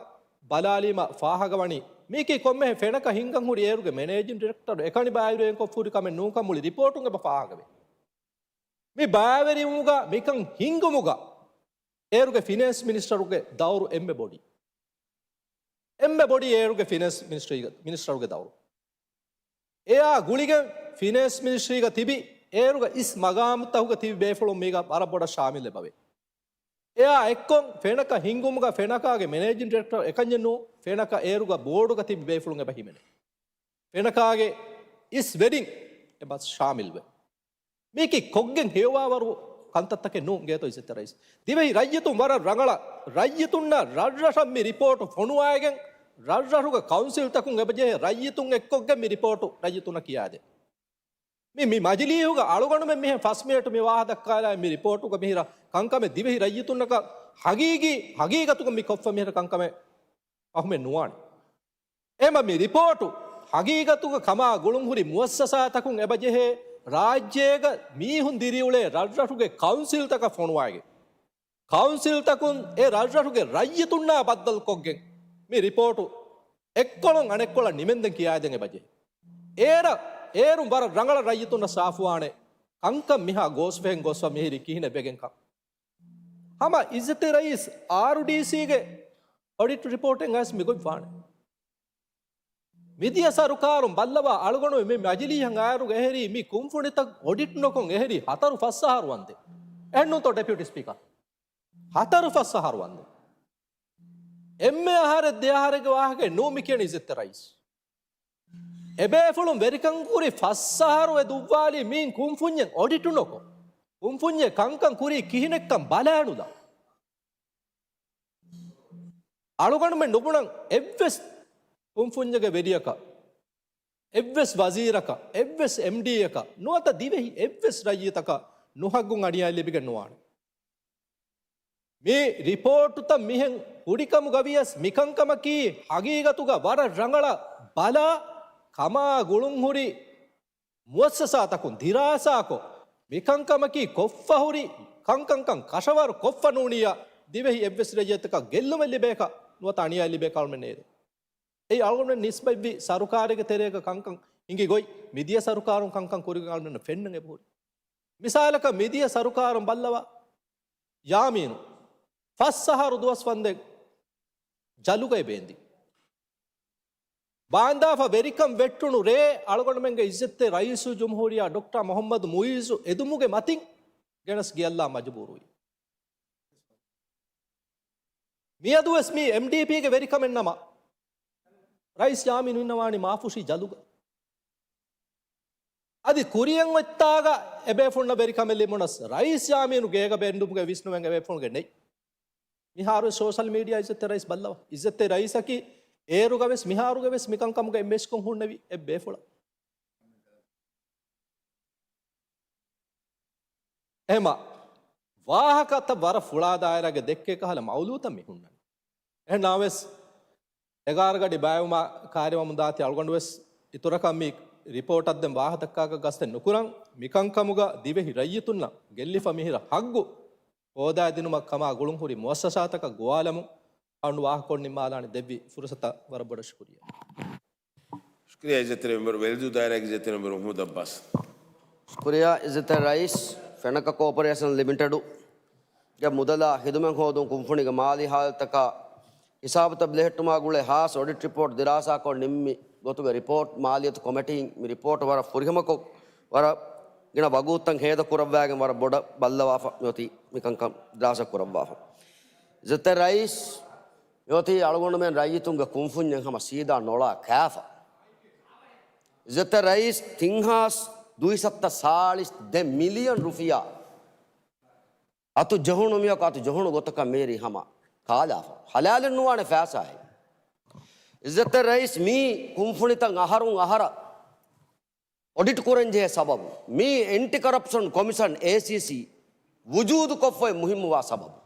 ބަލާލީމަ ފާހަގަވަނީ މީކީ ކޮންމެހެން ފެނަކަ ހިންގަން ހުރި އޭރުގެ މެނޭޖިން ޑިރެކްޓަރު އެކަނި ބައިވެރިވެގެން ކޮށްފުރި ކަމެއް ނޫންކަން މުޅި ރިޕޯޓުން އެބަ ފާހަގަވޭ. މި ބައިވެރިވުމުގަ މިކަން ހިންގުމުގަ އޭރުގެ ފިނޭންސް މިނިސްޓަރުގެ ދައުރު އެންމެ ބޮޑީ. އެންމެ ބޮޑީ އޭރުގެ ފިނޭންސް މިނިސްޓްރީގެ، މިނިސްޓަރުގެ ދައުރު. އެއާ ގުޅިގެން ފިނޭންސް މިނިސްޓްރީގަ ތިބި އޭރުގަ އިސް މަގާމުތަކުގަ ތިބި ބޭފުޅުން މީގަ ވަރަށް ބޮޑަށް ޝާމިލް އެބަވޭ. އެއާ އެއްކޮށް ފެނަކަ ހިންގުމުގަ ފެނަކާގެ މެނޭޖިން ޑިރެކްޓަރު އެކަންޏެއް ނޫން، ފެނަކަ އޭރުގަ ބޯޑުގަ ތިބި ބޭފުޅުން އެބަ ހިމެނޭ. ފެނަކާގެ އިސް ވެރިން އެބަ ޝާމިލްވޭ. މީކީ ކޮށްގެން ހެޔޮވާވަރު ކަންތައްތަކެއް ނޫން އިނގޭތޯ އިއްޒަތްތެރި ރައީސް. ދިވެހި ރައްޔިތުން ވަރަށް ރަނގަޅަށް، ރައްޔިތުންނަށް ރަށްރަށަށް މި ރިޕޯޓު ފޮނުވާގެން ރަށްރަށުގެ ކައުންސިލްތަކުން އެބަޖެހޭ ރައްޔިތުން އެއްކޮށްގެން މި ރިޕޯޓު ރައްޔިތުންނަށް ކިޔާދޭ. މި، މި މަޖިލީހުގަ އަޅުގަނޑުމެން މިހެން ފަސް މިނެޓު މި ވާހަ ދައްކާލާ މި ރިޕޯޓުގަ މިހިރަ ކަންކަމެއް ދިވެހި ރައްޔިތުންނަކަށް ހަގީގީ، ހަގީގަތުގަ މި ކޮށްފަ މިހިރަ ކަންކަމެއް ފަހުމެއް ނުވާނެ. އެމަ މި ރިޕޯޓު ހަގީގަތުގަ ކަމާ ގުޅުންހުރި މުއައްސަސާތަކުން އެބަޖެހޭ ރާއްޖޭގަ މީހުން ދިރިއުޅޭ ރަށްރަށުގެ ކައުންސިލްތަކަށް ފޮނުވާގެން، ކައުންސިލްތަކުން އެ ރަށްރަށުގެ ރައްޔިތުންނާ ބައްދަލުކޮށްގެން މި ރިޕޯޓު އެއްކޮޅުން އަނެއްކޮޅަށް ނިމެންދެން ކިޔާދޭން އެބަޖެހޭ. އޭރަށް، އޭރުން ވަރަށް ރަނގަޅަށް ރައްޔިތުންނަށް ސާފުވާނެ ކަންކަން މިހާ ގޯސްވެހެން ގޮސްފަ މިހިރީ ކިހިނެއް ވެގެންކަން. ހަމަ އިއްޒަތްތެރި ރައީސް އާރުޑީސީގެ އޮޑިޓް ރިޕޯޓެއް އައިސް މިގޮތް ވާނެ. މިދިޔަ ސަރުކާރުން ބައްލަވާ އަޅުގަނޑު މި މަޖިލީހަށް އާރުގަ އެހެރީ މި ކުންފުނިތައް އޮޑިޓް ނުކޮށް އެހެރީ ހަތަރު ފަސް އަހަރު ވަންދެން. އެހެންނޫންތޯ ޑެޕިއުޓީ ސްޕީކަރ؟ ހަތަރު ފަސް އަހަރު ވަންދެން. އެންމެ އަހަރެއް ދެ އަހަރެއްގެ ވާހަކައެއް ނޫން މި ކިޔަނީ އިއްޒަތްތެރި ރައީސް. އެބޭފުޅުން ވެރިކަން ކުރި ފަސް އަހަރު އެ ދުއްވާލީ މީން ކުންފުންޏެއް އޮޑިޓު ނުކޮށް، ކުންފުންޏެއް ކަންކަން ކުރީ ކިހިނެއްކަން ބަލާނުލާ. އަޅުގަނޑުމެން ނުބުނަން އެއްވެސް ކުންފުންޏެއްގެ ވެރިޔަކަށް، އެއްވެސް ވަޒީރަކަށް، އެއްވެސް އެމްޑީއަކަށް ނުވަތަ ދިވެހި އެއްވެސް ރައްޔިތަކަށް ނުހައްގުން އަނިޔާ ލިބިގެން ނުވާނެ. މި ރިޕޯޓުތައް މިހެން ހުރިކަމުގަވިޔަސް މިކަންކަމަކީ ހަގީގަތުގަ ވަރަށް ރަނގަޅަށް ބަލާ ކަމާ ގުޅުންހުރި މުއައްސަސާތަކުން ދިރާސާކޮށް، މިކަންކަމަކީ ކޮށްފަހުރި ކަންކަންކަން ކަށަވަރު ކޮށްފަ ނޫނިއްޔާ ދިވެހި އެއްވެސް ރައްޔިތަކަށް ގެއްލުމެއް ލިބޭކަށް ނުވަތަ އަނިޔާ ލިބޭކަށް އަޅުމެން ނޭދެ. އެއީ އަޅުގަނޑުމެން ނިސްބަތްވި ސަރުކާރެއްގެ ތެރޭގަ ކަންކަން ހިނގި ގޮތް މިދިޔަ ސަރުކާރުން ކަންކަން ކުރިގޮތް އަޅުމެންނަށް ފެންނަން އެބަހުރި. މިސާލަކަށް މިދިޔަ ސަރުކާރުން ބައްލަވާ ޔާމީނު ފަސް އަހަރު ދުވަސް ވަންދެން ޖަލުގައި ބޭންދި. ބާންދާފަ ވެރިކަން ވެއްޓުނު ރޭ އަޅުގަނޑުމެންގެ އިއްޒަތްތެރި ރައީސުލްޖުމްހޫރިއްޔާ ޑޮކްޓަރ މުހައްމަދު މުއިއްޒު އެދުމުގެ މަތިން ގެނަސް ގެއަށްލާ މަޖުބޫރުވި. މިއަދުވެސް މީ އެމްޑީޕީގެ ވެރިކަމެއް ނަމަ، ރައީސް ޔާމީނު އިންނަވާނީ މާފުށި ޖަލުގަ. އަދި ކުރިއަށް އޮތްތާގަ އެބޭފުޅުންނަށް ވެރިކަމެއް ލިބުނަސް، ރައީސް ޔާމީނު ގޭގަ ބެންޑުމުގެ ވިސްނުމެއް އެބޭފުޅުންގެ ނެތް. މިހާރުވެސް ސޯޝަލް މީޑިއާ އިއްޒަތްތެރި ރައީސް ބައްލަވާ. އިއްޒަތްތެރި ރައީސަކީ އޭރުގަވެސް މިހާރުގަވެސް މިކަންކަމުގަ އެއްމެސްކޮށް ހުންނެވި އެއްބޭފުޅަށް. އެހެމަ ވާހަކަތައް ވަރަށް ފުޅާ ދާއިރާގެ ދެއްކޭ ކަހަލަ މައުލޫތައް މި ހުންނަނީ. އެހެން ނާވެސް އެގާރަ ގަޑި ބައިވުމާ ކާރިވަމުން ދާތި އަޅުގަނޑުވެސް އިތުރަކަށް މި ރިޕޯޓަށް ދެން ވާހަތަކާގަ ގަސްތެއް ނުކުރަން. މިކަންކަމުގަ ދިވެހި ރައްޔިތުންނަށް ގެއްލިފަ މިހިރަ ހައްގު ހޯދާދިނުމަށް ކަމާ ގުޅުންހުރި މުއައްސަސާތަކަށް ގޮވާލަމުން އަޅުން ވާހަކަކޮށް ނިންމާލާނެ. ދެއްވި ފުރުސަތަށް ވަރަށް ބޮޑަށް ޝުކުރިއްޔާ. ޝުކުރިއްޔާ އިއްޒަތްތެރި މެމްބަރު، ވެލިދޫ ދާއިރާގެ އިއްޒަތްތެރި މެމްބަރު މުހައްމަދު އައްބާސް. ޝުކުރިއްޔާ އިއްޒަތްތެރި ރައީސް، ފެނަކަ ކޯޕަރޭޝަން ލިމިޓެޑުގެ މުދަލާ ޚިދުމަތް ހޯދުން ކުންފުނީގެ މާލީ ހާލަތަކާ ހިސާބުތައް ބެލެހެއްޓުމާ ގުޅޭ ހާސް އޮޑިޓް ރިޕޯޓް ދިރާސާކޮށް ނިންމި ގޮތުގެ ރިޕޯޓް މާލިޔަތު ކޮމެޓީން މި ރިޕޯޓް ވަރަށް ފުރިހަމަކޮށް، ވަރަށް ގިނަ ވަގުތުތައް ހޭދަ ކުރައްވާގެން ވަރަށް ބޮޑަށް ބައްލަވާފަ މިއޮތީ މިކަންކަން ދިރާސާ ކުރައްވާފަ. އިއްޒަތްތެރި ރައީސް، މިއޮތީ އަޅުގަނޑުމެން ރައްޔިތުންގެ ކުންފުންޏެއް ހަމަ ސީދާ ނޮޅާ ކާފަ. އިއްޒަތްތެރި ރައީސް، ތިން ހާސް ދުއިސައްތަ ސާޅީސް ދެ މިލިއަން ރުފިޔާ އަތު ޖެހުނު މިއަކު އަތު ޖެހުނު ގޮތަކަށް މިހިރީ ހަމަ ކާލާފަ. ހަލާލެއް ނުވާނެ ފައިސާއެއް. އިއްޒަތްތެރި ރައީސް، މީ ކުންފުނިތައް އަހަރުން އަހަރަށް އޮޑިޓް ކުރަން ޖެހޭ ސަބަބު، މީ އެންޓި ކަރަޕްޝަން ކޮމިޝަން، އޭސީސީ، ވުޖޫދު ކޮށްފައި މުހިއްމުވާ ސަބަބު.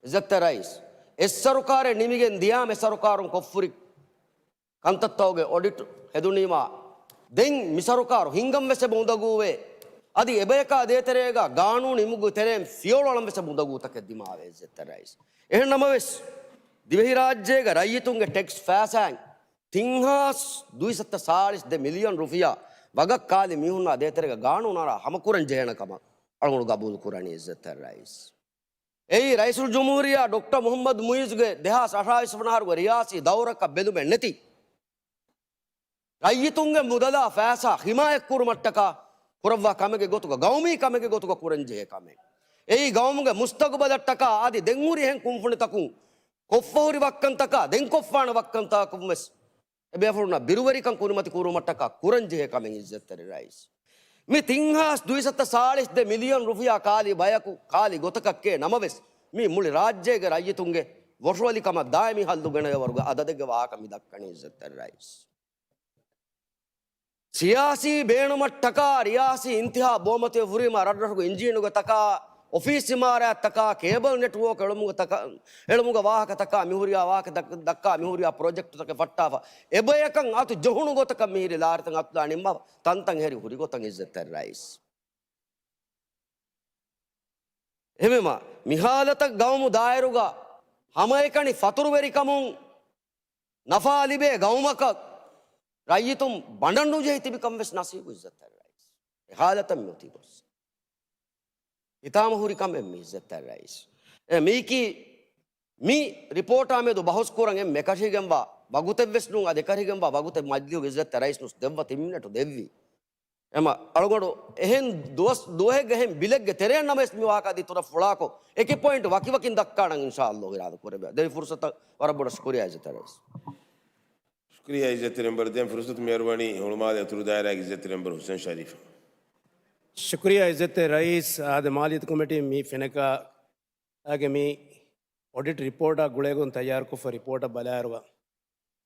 އިއްޒަތްތެރި ރައީސް، އެއް ސަރުކާރެއް ނިމިގެން ދިޔާމަ އެ ސަރުކާރުން ކޮށްފުރި ކަންތައްތަކުގެ އޮޑިޓް ހެދުނީމާ، ދެން މި ސަރުކާރު ހިންގަން ވެސް އެބަ އުނދަގޫވޭ. އަދި އެބަޔަކާ ދޭތެރޭގަ ގާނޫނު އިމުގު ތެރޭން ފިޔަވަޅު އަޅަން ވެސް އެބަ އުނދަގޫތަކެއް ދިމާވޭ އިއްޒަތްތެރި ރައީސް. އެހެން ނަމަވެސް، ދިވެހިރާއްޖޭގެ ރައްޔިތުންގެ ޓެކްސް ފައިސާއިން ތިން ހާސް ދުއިސައްތަ ސާޅީސް ދެ މިލިއަން ރުފިޔާ ވަގަށް ކާލި މީހުންނާ ދޭތެރޭގަ ގާނޫނާ ހަމަކުރަން ޖެހޭނެ ކަމަށް އަޅުގަނޑު ގަބޫލު ކުރަނީ އިއްޒަތްތެރި ރައީސް. އެއީ، ރައީސުލްޖުމްހޫރިއްޔާ ޑޮކްޓަރ މުހައްމަދު މުއިއްޒުގެ ދެހާސް އަށާވީސް ވަނަ އަހަރުގެ ރިޔާސީ ދައުރަކަށް ބެލުމެއް ނެތި، ރައްޔިތުންގެ މުދަލާ ފައިސާ ހިމާޔަތްކުރުމަށްޓަކާ ކުރައްވާ ކަމެއްގެ ގޮތުގަ، ގައުމީ ކަމެއްގެ ގޮތުގަ ކުރަންޖެހޭ ކަމެއް. އެއީ، ގައުމުގެ މުސްތަގުބަލަށްޓަކާ އަދި ދެންހުރި އެހެން ކުންފުނިތަކުން ކޮށްފަހުރި ވައްކަންތަކާ، ދެން ކޮށްފާނެ ވައްކަންތަކުން ވެސް އެބޭފުޅުންނަށް ބިރުވެރިކަން ކުރިމަތި ކުރުމަށްޓަކާ ކުރަންޖެހޭ ކަމެއް އިއްޒަތްތެރި ރައީސް. މި ތިން ހާސް ދުއިސައްތަ ސާޅީސް ދެ މިލިއަން ރުފިޔާ ކާލި ބަޔަކު ކާލި ގޮތަކަށް ނަމަވެސް، މީ މުޅި ރާއްޖޭގެ ރައްޔިތުންގެ ވަށުވެލިކަމަށް ދާއިމީ ހައްލު ގެނަޔަވަރުގެ އަދަދެއްގެ ވާހަކަ މި ދައްކަނީ އިއްޒަތްތެރި ރައީސް. ސިޔާސީ ބޭނުމަށްޓަކާ ރިޔާސީ އިންތިހާބް ބޯމަތިވެ ހުރީމާ ރަށްރަށުގެ އިންޖީނުގެ ތަކާ، އޮފީސް އިމާރާތްތަކާ، ކޭބަލް ނެޓްވޯކް އެޅުމުގެ ތަކާ، އެޅުމުގެ ވާހަކަތަކާ، މިހުރިހާ ވާހަކަ ދައް-، ދައްކާ، މިހުރިހާ ޕްރޮޖެކްޓުތަކެއް ފައްޓާފަ، އެބަޔަކަށް އަތު ޖެހުނު ގޮތަކަށް މިހިރި ލާރިތައް އަތުލާ ނިންމާފަ، ތަންތަން ހެރި ހުރި ގޮތަށް އިއްޒަތްތެރި ރައީސް. އެހެންވީމަ، މިހާލަތަށް ގައުމު ދާއިރުގަ ހަމައެކަނި ފަތުރުވެރިކަމުން ނަފާ ލިބޭ ގައުމަކަށް ރައްޔިތުން ބަނޑަށް ނުޖެހި ތިބިކަން ވެސް ނަސީބު އިއްޒަތްތެރި ރައީސް. އެ ހާލަތަށް މިއޮތީ ގޮސް. ހިތާމަ ހުރި ކަމެއް މި އިއްޒަތްތެރި ރައީސް. އެ މީކީ މި ރިޕޯޓާ މެދު ބަހުސް ކުރަން އެންމެ އެކަށީގެންވާ ވަގުތެއްވެސް ނޫން، އަދި އެކަށީގެންވާ ވަގުތެއް މަޖިލީހުގެ އިއްޒަތްތެރި ރައީސް ނުސް ދެއްވަ ތިން މިނެޓު ދެއްވީ. އެމަ އަޅުގަނޑު އެހެން ދުވަސް ދުވަހެއްގެ އެހެން ބިލެއްގެ ތެރެއިން ނަމަވެސް މި ވާހަކަ އަދި އިތުރަށް ފުޅާކޮށް، އެކި ޕޮއިންޓް ވަކިވަކިން ދައްކާނަން އިންޝާﷲ އިރާދަ ކުރެވޭ. ދެވި ފުރުސަތަށް ވަރަށް ބޮޑަށް ޝުކުރިއްޔާ އިއްޒަތްތެރި ރައީސް. ޝުކުރިއްޔާ އިއްޒަތްތެރި މެމްބަރު. ދެން ފުރުސަތު މި އަރުވަނީ ހުޅުމާލެ އަތޮޅު ދާއިރާގެ އިއްޒަތްތެރި މެމްބަރު ހުސެން ޝަރީފަށް. ޝުކުރިއްޔާ އިއްޒަތްތެރި ރައީސް. އާދެ، މާލިޔަތު ކޮމިޓީ މި ފެނަކާގެ މި އޮޑިޓް ރިޕޯޓާ ގުޅޭގޮތުން ތައްޔާރުކޮށްފަ ރިޕޯޓަށް ބަލާއިރުގަ،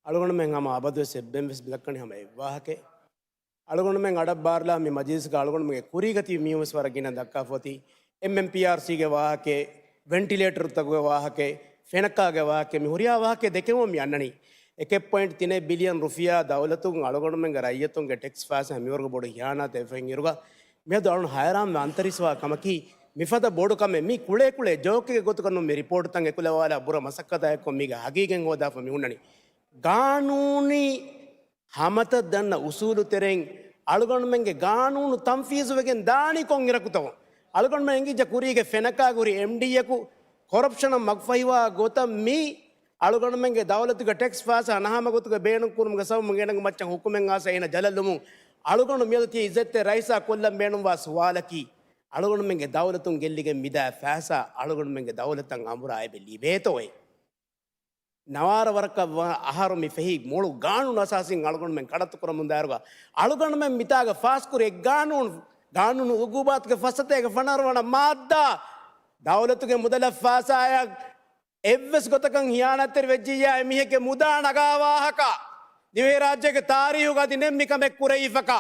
އަޅުގަނޑުމެން ހަމަ އަބަދުވެސް އެއްބެންވެސް މިދައްކަނީ ހަމަ އެއްވާހަކައެއް. އަޅުގަނޑުމެން އަޑަށް ބާރުލާ މި މަޖިލިސްގަ އަޅުގަނޑުމެންގެ ކުރީގަ ތިބި މީހުންވެސް ވަރަށް ގިނަ ދައްކާފަ އޮތީ، އެމްއެމްޕީއާރްސީގެ ވާހަކައެއް، ވެންޓިލޭޓަރުތަކުގެ ވާހަކައެއް، ފެނަކާގެ ވާހަކައެއް، މި ހުރިހާ ވާހަކައެއް ދެކެމުން މި އަންނަނީ. އެކެއް ޕޮއިންޓް ތިނެއް ބިލިއަން ރުފިޔާ ދައުލަތުން އަޅުގަނޑުމެންގެ ރައްޔިތުންގެ ޓެކްސް ފައިސާ މިވަރުގެ ބޮޑު ހިޔާނާތެއް ވެފައިން އިރުގަ، މިއަދު އަޅުން ހައިރާންވެ އަންތަރީސްވާ ކަމަކީ، މިފަދަ ބޮޑު ކަމެއް. މީ ކުޅޭ ކުޅޭ ޖޯކެއްގެ ގޮތުގަ ނޫން މި ރިޕޯޓްތައް އެކުލަވާލާ ބުރަ މަސައްކަތާ އެއްކޮށް މީގެ ހަގީގަތް ހޯދާފަ މި ހުންނަނީ. ގާނޫނީ ހަމަތައް ދަންނަ އުސޫލު ތެރެއިން އަޅުގަނޑުމެންގެ ގާނޫނު ތަންފީޒުވެގެން ދާނީ ކޮން އިރަކުތޯ؟ އަޅުގަނޑުމެން އެނގިއްޖެ ކުރީގެ ފެނަކާގެ ހުރި އެމްޑީއަކު ކޮރަޕްޝަނަށް މަގުފަހިވާ ގޮތަށް މީ އަޅުގަނޑުމެންގެ ދައުލަތުގެ ޓެކްސް ފައިސާ ނަހަމަގޮތުގަ ބޭނުންކުރުމުގެ ސަބަބުން އޭނަގެ މައްޗަށް ހުކުމެއް އާސަ އޭނަ ޖަލަށް ލުމުން އަޅުގަނޑު މިއަދު ތިޔަ އިއްޒަތްތެރި ރައީސާ ކޮށްލަން ބޭނުންވާ ސުވާލަކީ، އަޅުގަނޑުމެންގެ ދައުލަތުން ގެއްލިގެން މިދާ ފައިސާ އަޅުގަނޑުމެންގެ ދައުލަތަށް އަނބުރާ އެބަ ލިބޭތޯއޭ؟ ނަވާރަ ވަރަކަށް ވަ-، އަހަރު މި ފެހި މޮޅު ގާނޫނު އަސާސީން އަޅުގަނޑުމެން ކަޑައްތު ކުރަމުން ދާއިރުގަ، އަޅުގަނޑުމެން މިތާގަ ފާސްކުރި އެއް ގާނޫނު، ގާނޫނު އުގޫބާތުގެ ފައްސަތޭކަ ފަނަރަ ވަނަ މާއްދާ، ދައުލަތުގެ މުދަލަށް ފައިސާއަށް އެއްވެސް ގޮތަކަށް ހިޔާނާތްތެރި ވެއްޖިއްޔާ އެމީހެއްގެ މުދާ ނަގާ ވާހަކަ، ދިވެހިރާއްޖޭގެ ތާރީހުގަ އަދި ނެތް މިކަމެއް ކުރެވިފަކަ.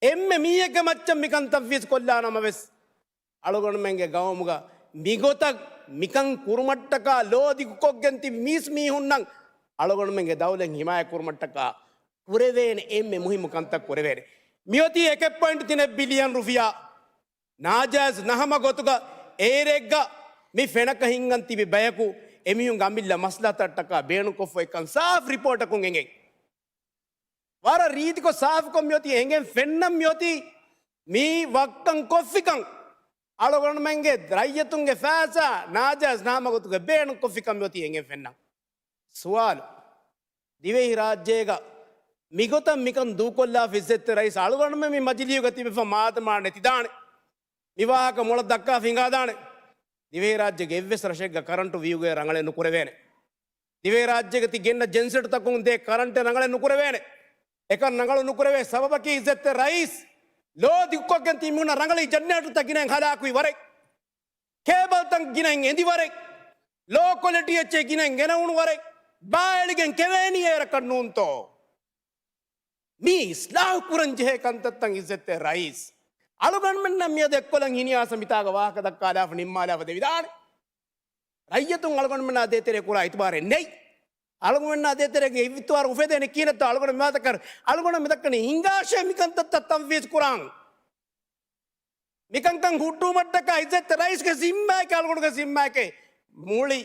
އެންމެ މީހެއްގެ މައްޗަށް މިކަން ތަންފީޒު ކޮށްލާނަމަވެސް، އަޅުގަނޑުމެންގެ ގައުމުގަ މިގޮތަށް މިކަން ކުރުމަށްޓަކާ ލޯ ދިގުކޮށްގެން ތިބި މީސް މީހުންނަށް އަޅުގަނޑުމެންގެ ދައުލަތް ހިމާޔަތް ކުރުމަށްޓަކާ ކުރެވޭނެ އެންމެ މުހިއްމު ކަންތައް ކުރެވޭނެ. މިއޮތީ އެކެއް ޕޮއިންޓް ތިނެއް ބިލިއަން ރުފިޔާ ނާޖާއިޒް ނަހަމަ ގޮތުގަ އޭރެއްގަ މި ފެނަކަ ހިންގަން ތިބި ބަޔަކު އެމީހުންގެ އަމިއްލަ މަސްލަހަތަށްޓަކާ ބޭނުންކޮށްފައިކަން ސާފް ރިޕޯޓަކުން އެނގޭ. ވަރަށް ރީތިކޮށް ސާފުކޮށް މިއޮތީ އެނގެން ފެންނަން މިއޮތީ މީ ވައްކަން ކޮށްފިކަން. އަޅުގަނޑުމެންގެ ރައްޔިތުންގެ ފައިސާ ނާޖާއިޒް ނަހަމަ ގޮތުގަ ބޭނުންކޮށްފިކަން މިއޮތީ އެނގެން ފެންނަން. ސުވާލު، ދިވެހި ރާއްޖޭގަ މިގޮތަށް މިކަން ދޫކޮށްލާފަ އިއްޒަތްތެރި ރައީސް އަޅުގަނޑުމެން މި މަޖިލީހުގަ ތިބެފަ މާދަމާ ނެތިދާނެ. މި ވާހަކަ މޮޅަށް ދައްކާފަ ހިނގާދާނެ. ދިވެހިރާއްޖޭގެ އެއްވެސް ރަށެއްގަ ކަރަންޓު ވިއުގޭ ރަނގަޅެއް ނުކުރެވޭނެ. ދިވެހިރާއްޖޭގަ ތި ގެންނަ ޖެންސެޓުތަކުން ދޭ ކަރަންޓެއް ރަނގަޅެއް ނުކުރެވޭނެ. އެކަން ރަނގަޅު ނުކުރެވޭ ސަބަބަކީ އިއްޒަތްތެރި ރައީސް ލޯ ދިގުކޮށްގެން ތި މީހުންނަށް ރަނގަޅީ ޖަންނޭޓަރުތައް ގިނައިން ހަލާކުވި ވަރެއް، ކޭބަލްތައް ގިނައިން އެނދި ވަރެއް، ލޯ ކޮލިޓީ އެއްޗެއް ގިނައިން ގެނައުނު ވަރެއް، ބާއެޅިގެން ކެވޭނީ އޭރަކަށް ނޫންތޯ؟ މީ އިސްލާހު ކުރަން ޖެހޭ ކަންތައްތައް އިއްޒަތްތެރި ރައީސް. އަޅުގަނޑުމެންނަށް މިއަދު އެއްކޮލަން ހިނިއާސަ މިތާގަ ވާހަކަ ދައްކާލާފަ ނިންމާލާފަ ދެވިދާނެ. ރައްޔިތުން އަޅުގަނޑުމެންނާ ދޭތެރޭ ކުރާ އިތުބާރެއް ނެތް. އަޅުގަނޑުމެންނާ ދޭތެރޭގެ އިއްތުބާރު އުފެދޭނެ ކިހިނެއްތޯ އަޅުގަނޑު މިވާތަކަށް އަޅުގަނޑު މިދައްކަނީ ހިނގާށޭ މިކަންތައްތައް ތަންފީޒު ކުރާން. މިކަންކަން ހުއްޓުވުމަށްޓަކާ އިއްޒަތްތެރި ރައީސްގެ ޒިންމާއެކޭ އަޅުގަނޑުގެ ޒިންމާއެކޭ. މުޅި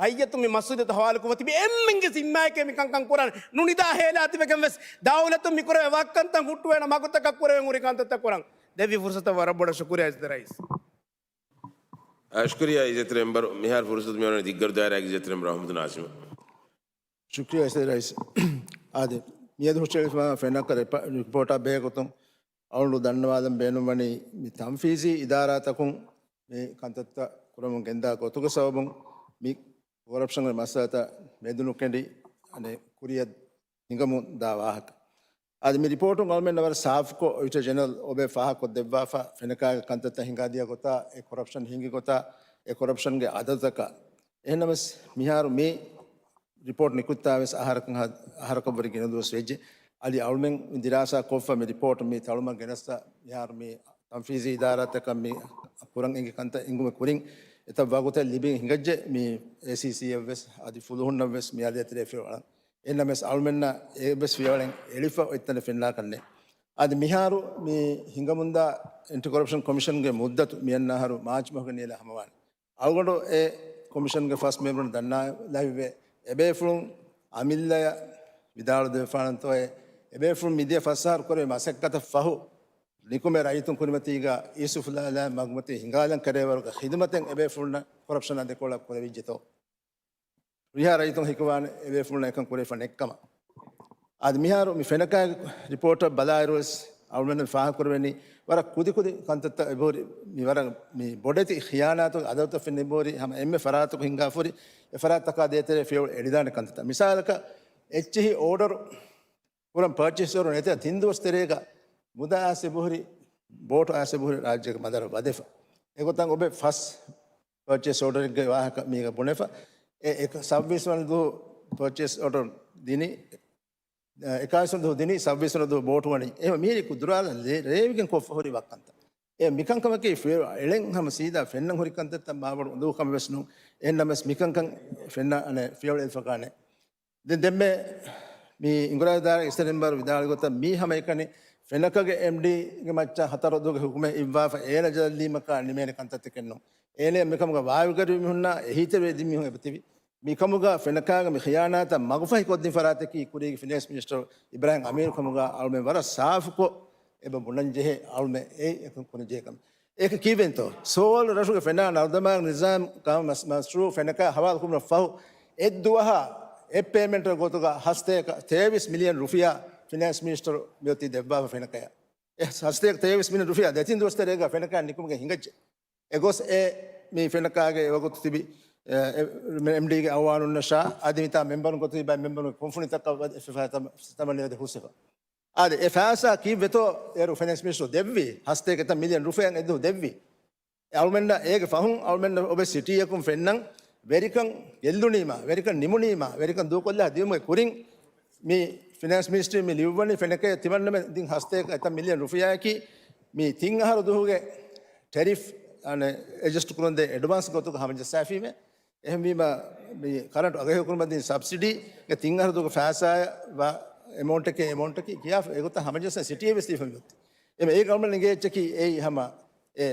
ރައްޔިތުން މި މަސްއޫލިއްޔަތު ހަވާލުކޮށްފަ ތިބި އެންމެންގެ ޒިންމާއެކޭ މިކަންކަން ކުރާން. ނުނިދާ ހޭލާ ތިބެގެން ވެސް ދައުލަތުން މިކުރެވޭ ވައްކަންތައް ހުއްޓުވޭނެ މަގުތަކަށް ކުރެވެން ހުރި ކަންތައްތައް ކުރަން. ދެއްވި ފުރުސަތަށް ވަރަށް ބޮޑަށް ޝުކުރިއްޔާ އިއްޒަތްތެރި ރައީސް. އަ، ޝުކުރިއްޔާ އިއްޒަތްތެރި މެމްބަރު. މިހާރު ފުރުސަތު މިއޮންނަނީ ދިއްގަރު ދާއިރާގެ އިއްޒަތްތެރި މެމްބަރު އަޙްމަދު ނާޒިމަށް. ޝުކުރިއްޔާ އިއްޒަތްތެރި ރައީސް. އާދެ، މިއަދު ހުށަހެޅިފަ ފެނަކަ ރިޕޯޓާ ބެހޭގޮތުން އަޅުގަނޑު ދަންނަވާލަން ބޭނުންވަނީ މި ތަންފީޒީ އިދާރާތަކުން މި ކަންތައްތައް ކުރަމުން ގެންދާ ގޮތުގެ ސަބަބުން މި ކޮރަޕްޝަންގެ މައްސަލަތައް މެދުނުކެނޑި އަނެއް ކުރިއަށް ހިނގަމުން ދާ ވާހަކަ. އަދި މި ރިޕޯޓުން އަޅުމެންނަށް ވަރަށް ސާފުކޮށް، އޮޑިޓަރ ޖެނެރަލް އޮބެ ފާހަގަކޮށްދެއްވާފަ، ފެނަކާގެ ކަންތައްތައް ހިނގާދިޔަ ގޮތާ، އެ ކޮރަޕްޝަން ހިނގި ގޮތާ، އެ ކޮރަޕްޝަންގެ އަދަދުތަކާ. އެހެންނަމަވެސް، މިހާރު މި ރިޕޯޓް ނިކުތްތާވެސް އަހަރަކަށް ހަ-، އަހަރަކަށްވުރެ ގިނަ ދުވަސް ވެއްޖެ. އަދި އަޅުމެން ދިރާސާ ކޮށްފަ މި ރިޕޯޓް މި ތަޅުމަށް ގެނަސްފަ، މިހާރު މި ތަންފީޒީ އިދާރާތަކަށް މި ކުރަން އެނގި ކަންތައް އެނގުމެއް ކުރިން އެތައް ވަގުތެއް ލިބިން ހިނގައްޖެ. މި އޭސީސީއަށްވެސް އަދި ފުލުހުންނަށްވެސް މި އަދި ދޭތެރޭ ފިޔަވަޅަށް. އެހެންނަމަވެސް އަޅުމެންނަށް އެއްވެސް ފިޔަވަޅެއް އެޅިފަ އޮތްތަނެއް ފެންނާކަށް ނެތް. އަދި މިހާރު މި ހިނގަމުންދާ އެންޓި ކޮރަޕްޝަން ކޮމިޝަންގެ މުއްދަތު މިއަންނަ އަހަރު މާޗް މަހުގެ ނިޔަލަށް ހަމަވާނެ. އަޅުގަނޑު އެ ކޮމިޝަންގެ ފަސް މެމްބަރުން ދަންނާލެވޭ. އެބޭފުޅުން އަމިއްލަޔަށް ވިދާޅުދެއްވާނަންތޯއޭ، އެބޭފުޅުން މިދިޔަ ފަސް އަހަރު ކުރެވި މަސައްކަތަށް ފަހު، ނިކުމެ ރައްޔިތުން ކުރިމަތީގަ އީސް އުފުލާލާ މަގުމަތީ ހިނގާލަން ކަރޭވަރުގެ ޚިދުމަތެއް އެބޭފުޅުންނަށް ކޮރަޕްޝަނާ ދެކޮޅަށް ކުރެވިއްޖެތޯ؟ ހުރިހާ ރައްޔިތުން ހީކުރާނެ އެބޭފުޅުންނަށް އެކަން ކުރެވިފަ ނެތްކަމަށް. އަދި މިހާރު މި ފެނަކާގެ ރިޕޯޓަށް ބަލާއިރުވެސް އަޅުގަނޑު ފާހަގަކުރެވެނީ ވަރަށް ކުދިކުދި ކަންތައްތައް އެބަހުރި، މި ވަރަށް މި ބޮޑެތި ޚިޔާނާތު އަދަދުތައް ފެންނަ އެބަހުރި ހަމަ އެންމެ ފަރާތަކު ހިނގާފަ ހުރި އެ ފަރާތްތަކާ ދޭތެރޭ ފިޔަވަޅު އެޅިދާނެ ކަންތައްތައް. މިސާލަކަށް އެޗްއީ އޯޑަރު ކުރަން ޕަރޗޭސަރުން އެތައް ތިން ދުވަސް ތެރޭގަ މުދާ އައިސް އެބަހުރި، ބޯޓު އައިސް އެބަހުރި ރާއްޖޭގެ މަދަރަށް ވަދެފަ. އެގޮތަށް އޮބެ ފަސް ޕަރޗޭސް އޯޑަރެއްގެ ވާހަކަ މީގަ ބުނެފަ. އެ، އެ، ސައްބީސް ވަނަ ދުވަހު ޕަރޗޭސް އޯޑަރ ދިނީ، އެ، އެކާވީސް ވަނަ ދުވަހު ދިނީ، ސައްބީސް ވަނަ ދުވަހު ބޯޓު ވަނީ. އެހެން މީރި ކުދުރާލަ ރޭ-، ރޭވިގެން ކޮށްފަ ހުރި ވައްކަންތައް. އެ މިކަންކަމަކީ ފިޔަވަޅު އެޅެން ހަމަ ސީދާ ފެންނަން ހުރި ކަންތައްތައް މާބޮޑު އުނދަގޫ ކަމެއް ވެސް ނޫން. އެހެންނަމަވެސް މިކަންކަން ފެންނަ، އަނެއް ފިޔަވަޅު އެޅިފަކާނެ. ދެން ދެންމެ މި އިނގުރާ ދާއިރާގެ އިސްތަށި މެމްބަރު ވިދާޅުވި ގޮތަށް މީ ހަމަ އެކަނި ފެނަކަގެ އެމްޑީގެ މައްޗަށް ހަތަރު ދުވަހުގެ ހުކުމެއް އިއްވާފަ އޭނަ ޖަލަށްލީމަކާ ނިމޭނެ ކަންތައްތަކެއް ނޫން. އޭނަ މިކަމުގަ ވާވިގަރިވި މީހުންނާ އެހީތެރިވެ އެދި މީހުން އެބަތިބި. މިކަމުގަ ފެނަކާގެ މި ޚިޔާނާތަށް މަގުފަހި ކޮށްދިން ފަރާތަކީ ކުރީގެ ފިނޭންސް މިނިސްޓަރު އިބްރާހިމް އަމީރު ކަމުގަ އަޅުމެން ވަރަށް ސާފުކޮށް އެބަ ބުނަން ޖެހޭ އަޅުމެން އެއީ އެކަން ކުރަން ޖެހޭ ކަމެއް. އޭކަ ކީއްވެންތޯ؟ ސޯލް ރަށުގެ ފެނާ ނަރުދަމާ ނިޒާމް ކާ މަސް-، މަސްރޫ ފެނަކާ ހަވާލު ކުރުމަށް ފަހު، އެއްދުވަހާ އެއް ޕޭމެންޓަށް ގޮތުގަ ހަސަތޭކަ ތޭވީސް މިލިއަން ރުފިޔާ ފިނޭންސް މިނިސްޓަރު މިއޮތީ ދެއްވާފަ ފެނަކަޔަށް. އެ ހަސަތޭކަ ތޭވީސް މިލިއަން ރުފިޔާ ދެތިން ދުވަސް ތެރޭގަ ފެނަކަޔަށް ނިކުމެގެން ހިނގައްޖެ. އެގޮސް އެ މި ފެނަކާގެ އެވަގުތު ތިބި، އެ، އެ، އެމްޑީގެ އައުވާނުންނަށާ އަދި މިތާ މެމްބަރުން ގޮތު ތިބާ މެމްބަރުން ކުންފުނިތަކަށް ވަދެ ފިފާ ތަމަ-، ތަމަންނަ ވަދެ ހުސްވެފަ. އާދެ، އެ ފައިސާ ކީއްވެތޯ އޭރު ފިނޭންސް މިނިސްޓަރު ދެއްވީ؟ ހަސަތޭކަ މިލިއަން ރުފިޔާ އެއްދުވަހު ދެއްވީ. އެ އަޅުމެންނަށް އޭގެ ފަހުން އަޅުމެންނަށް އޮބެ ސިޓީއަކުން ފެންނަން ވެރިކަން ގެއްލުނީމާ، ވެރިކަން ނިމުނީމާ، ވެރިކަން ދޫކޮށްލާ ދިޔުމުގެ ކުރިން މި ފިނޭންސް މިނިސްޓްރީ މި ލިޔުއްވަނީ ފެނަކަޔަށް ތިމަންނަމެން ދިން ހަސަތޭކަ މިލިއަން ރުފިޔާއަކީ މި ތިން އަހަރު ދުވަހުގެ ޓެރިފް، އަނެ، އެޑްޖަސްޓް ކުރަންދޭ އެޑްވާންސް ގޮތުގަ ހަމަޖައްސާފީމޭ. އެހެންވީމަ، މި ކަރަންޓް އަގުހެޔޮކުރުމަށް ދިން ސަބްސިޑީގެ ތިން އަހަރު ދުވަހުގެ ފައިސާއާ ވާ އެމައުންޓަކީ، އެމައުންޓަކީ ކިޔާފަ އެގޮތަށް ހަމަޖައްސާ ސިޓީއެއް ވެސް ލިބިފަ މިއޮތީ. އެމެ އޭގަ އަޅުމެން އެނގޭ އެއްޗަކީ އެއީ ހަމަ އެ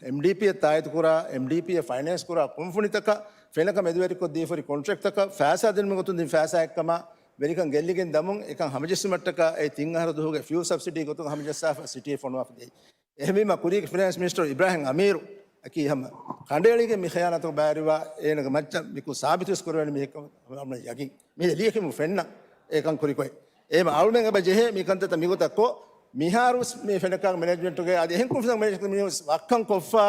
އެމްޑީޕީއަށް ތާއީދުކުރާ، އެމްޑީޕީއަށް ފައިނޭންސް ކުރާ ކުންފުނިތަކަށް ފެނަކަ މެދުވެރިކޮށްދީފަ ހުރި ކޮންޓްރެކްޓްތަކަށް ފައިސާ ދިނުމުގެ ގޮތުން ދިން ފައިސާއެއްކަމާ ވެރިކަން ގެއްލިގެން ދަމުން އެކަން ހަމަޖެއްސުމަށްޓަކާ އެ ތިން އަހަރު ދުވަހުގެ ފިޔު ސަބްސިޑީ ގޮތުގަ ހަމަޖައްސާފަ ސިޓީއެއް ފޮނުވާފަ ދިޔައީ. އެހެންވީމަ ކުރީގެ ފިނޭންސް މިނިސްޓަރު އިބްރާހިމް އަމީރު އަކީ ހަމަ ކަނޑައެޅިގެން މި ޚިޔާނާތުގަ ބައިވެރިވާ އޭނަގެ މައްޗަށް މިކު ސާބިތުވެސް ކުރެވޭނެ މީހެއްކަމަށް ހަމަ ޔަގީން. މި ލިޔެކިމު ފެންނަ އެކަން ކުރިކޮށް. އެހެން އަޅުމެން އެބަ ޖެހޭ މި ކަންތައްތައް މިގޮތަށް ކޮށް، މިހާރުވެސް މި ފެނަކާ މެނޭޖްމަންޓުގެ އަދި އެހެން ކުންފުނިތަކުގެ މެނޭޖްމަންޓް ވައްކަން ކޮށްފަ،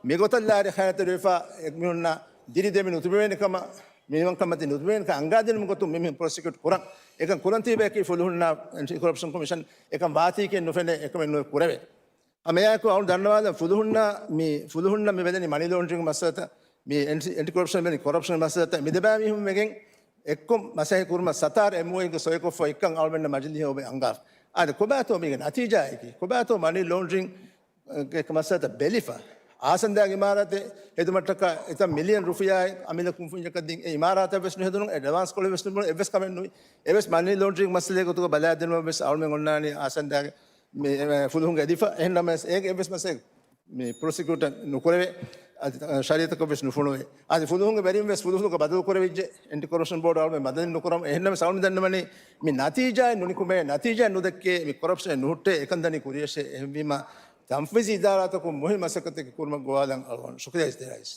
މިގޮތަށް ލާރި ޚިޔާނާތުވެފަ، އެ މީހުންނަށް ދިރިދެމި ނުތިބެވޭނެ ކަމަށް، މިނިވަންކަން މަތި ނުތިބެވޭނެ ކަމަށް އަންގާދިނުމުގެ ގޮތުން މިމީހުން ޕްރޮސިކިއުޓް ކުރަން. އެކަން ކުރަން ތީބަޔަކީ ފުލުހުންނާ އެންޓި ކޮރަޕްޝަން ކޮމިޝަން އެކަން ވާތީކީ ނުފެނޭ، އެކަމެއް ނުކުރެވޭ. ހަމައެއާއެކު އަޅު ދަންނަވާލަން ފުލުހުންނާ މި، ފުލުހުންނަށް މި ވެދެނީ މަނީ ލޯންޑްރިން މައްސަލަތައް، މި އެންޓި، އެންޓި ކޮރަޕްޝަން ވެދެނީ ކޮރަޕްޝަން މައްސަލަތައް، މި ދެބައި މީހުން ވެގެން އެއްކޮށް މަސައްކަތް ކުރުމަށް ސަތާރަ އެމްއޯޔޫގެ ސޮއިކޮށްފަ އެއްކަން އަޅުމެންނަށް މަޖިލީހަށް އޮވެ އަންގާފަ. އާދެ، ކޮބާތޯ މީގެ ނަތީޖާއަކީ؟ ކޮބާތޯ މަނީ ލޯންޑްރިން ގެ މައްސަލަތައް ބެލިފަ، އާސަންދާގެ އިމާރާތެއް ހެދުމަށްޓަކާ އެތައް މިލިއަން ރުފިޔާއެއް އަމިއްލަ ކުންފުންޏަކަށް ދިން އެ އިމާރާތަށް ވެސް ނުހެދުނު، އެ އެޑްވާންސް ކޮޅެއް ވެސް ނުބުނު، އެއްވެސް ކަމެއް ނުވި. އެވެސް މަނީ ލޯންޑްރިން މައްސަލައެއް ގޮތުގަ ބަލާދިނުމަށް ވެސް އަޅުމެން އޮންނާނީ އާސަންދާގެ މި، އެ، ފުލުހުންގެ އެދިފަ. އެހެންނަމަވެސް އޭގެ އެއްވެސް މަސައްކަތެއް މި ޕްރޮސިކިއުޓަރ ނުކުރެވޭ، އަދި ޝަރީއަތަކަށް ވެސް ނުފޮނުވޭ. އަދި ފުލުހުންގެ ވެރިން ވެސް ފުލުހުންގެ ބަދަލު ކުރެވިއްޖެ، އެންޓި ކޮރަޕްޝަން ބޯޑް އަޅުމެން ބަދަލެއް ނުކުރަމު. އެހެންނަމަވެސް އަޅުމެން ދަންނަވަނީ މި ނަތީޖާއެއް ނުނިކުމޭ، ނަތީޖާއެއް ނުދެއްކޭ، މި ކޮރަޕްޝަނެއް ނުހުއްޓޭ، އެކަން ދަނީ ކުރިޔަށޭ. އެހެންވީމަ ތަންފީޒީ އިދާރާތަކުން މުހިންމު މަސައްކަތެއް ކުރުމަށް ގޮވާލަން އަޅުގަނޑު ޝުކުރިޔާ އިސްތި ރައީސް.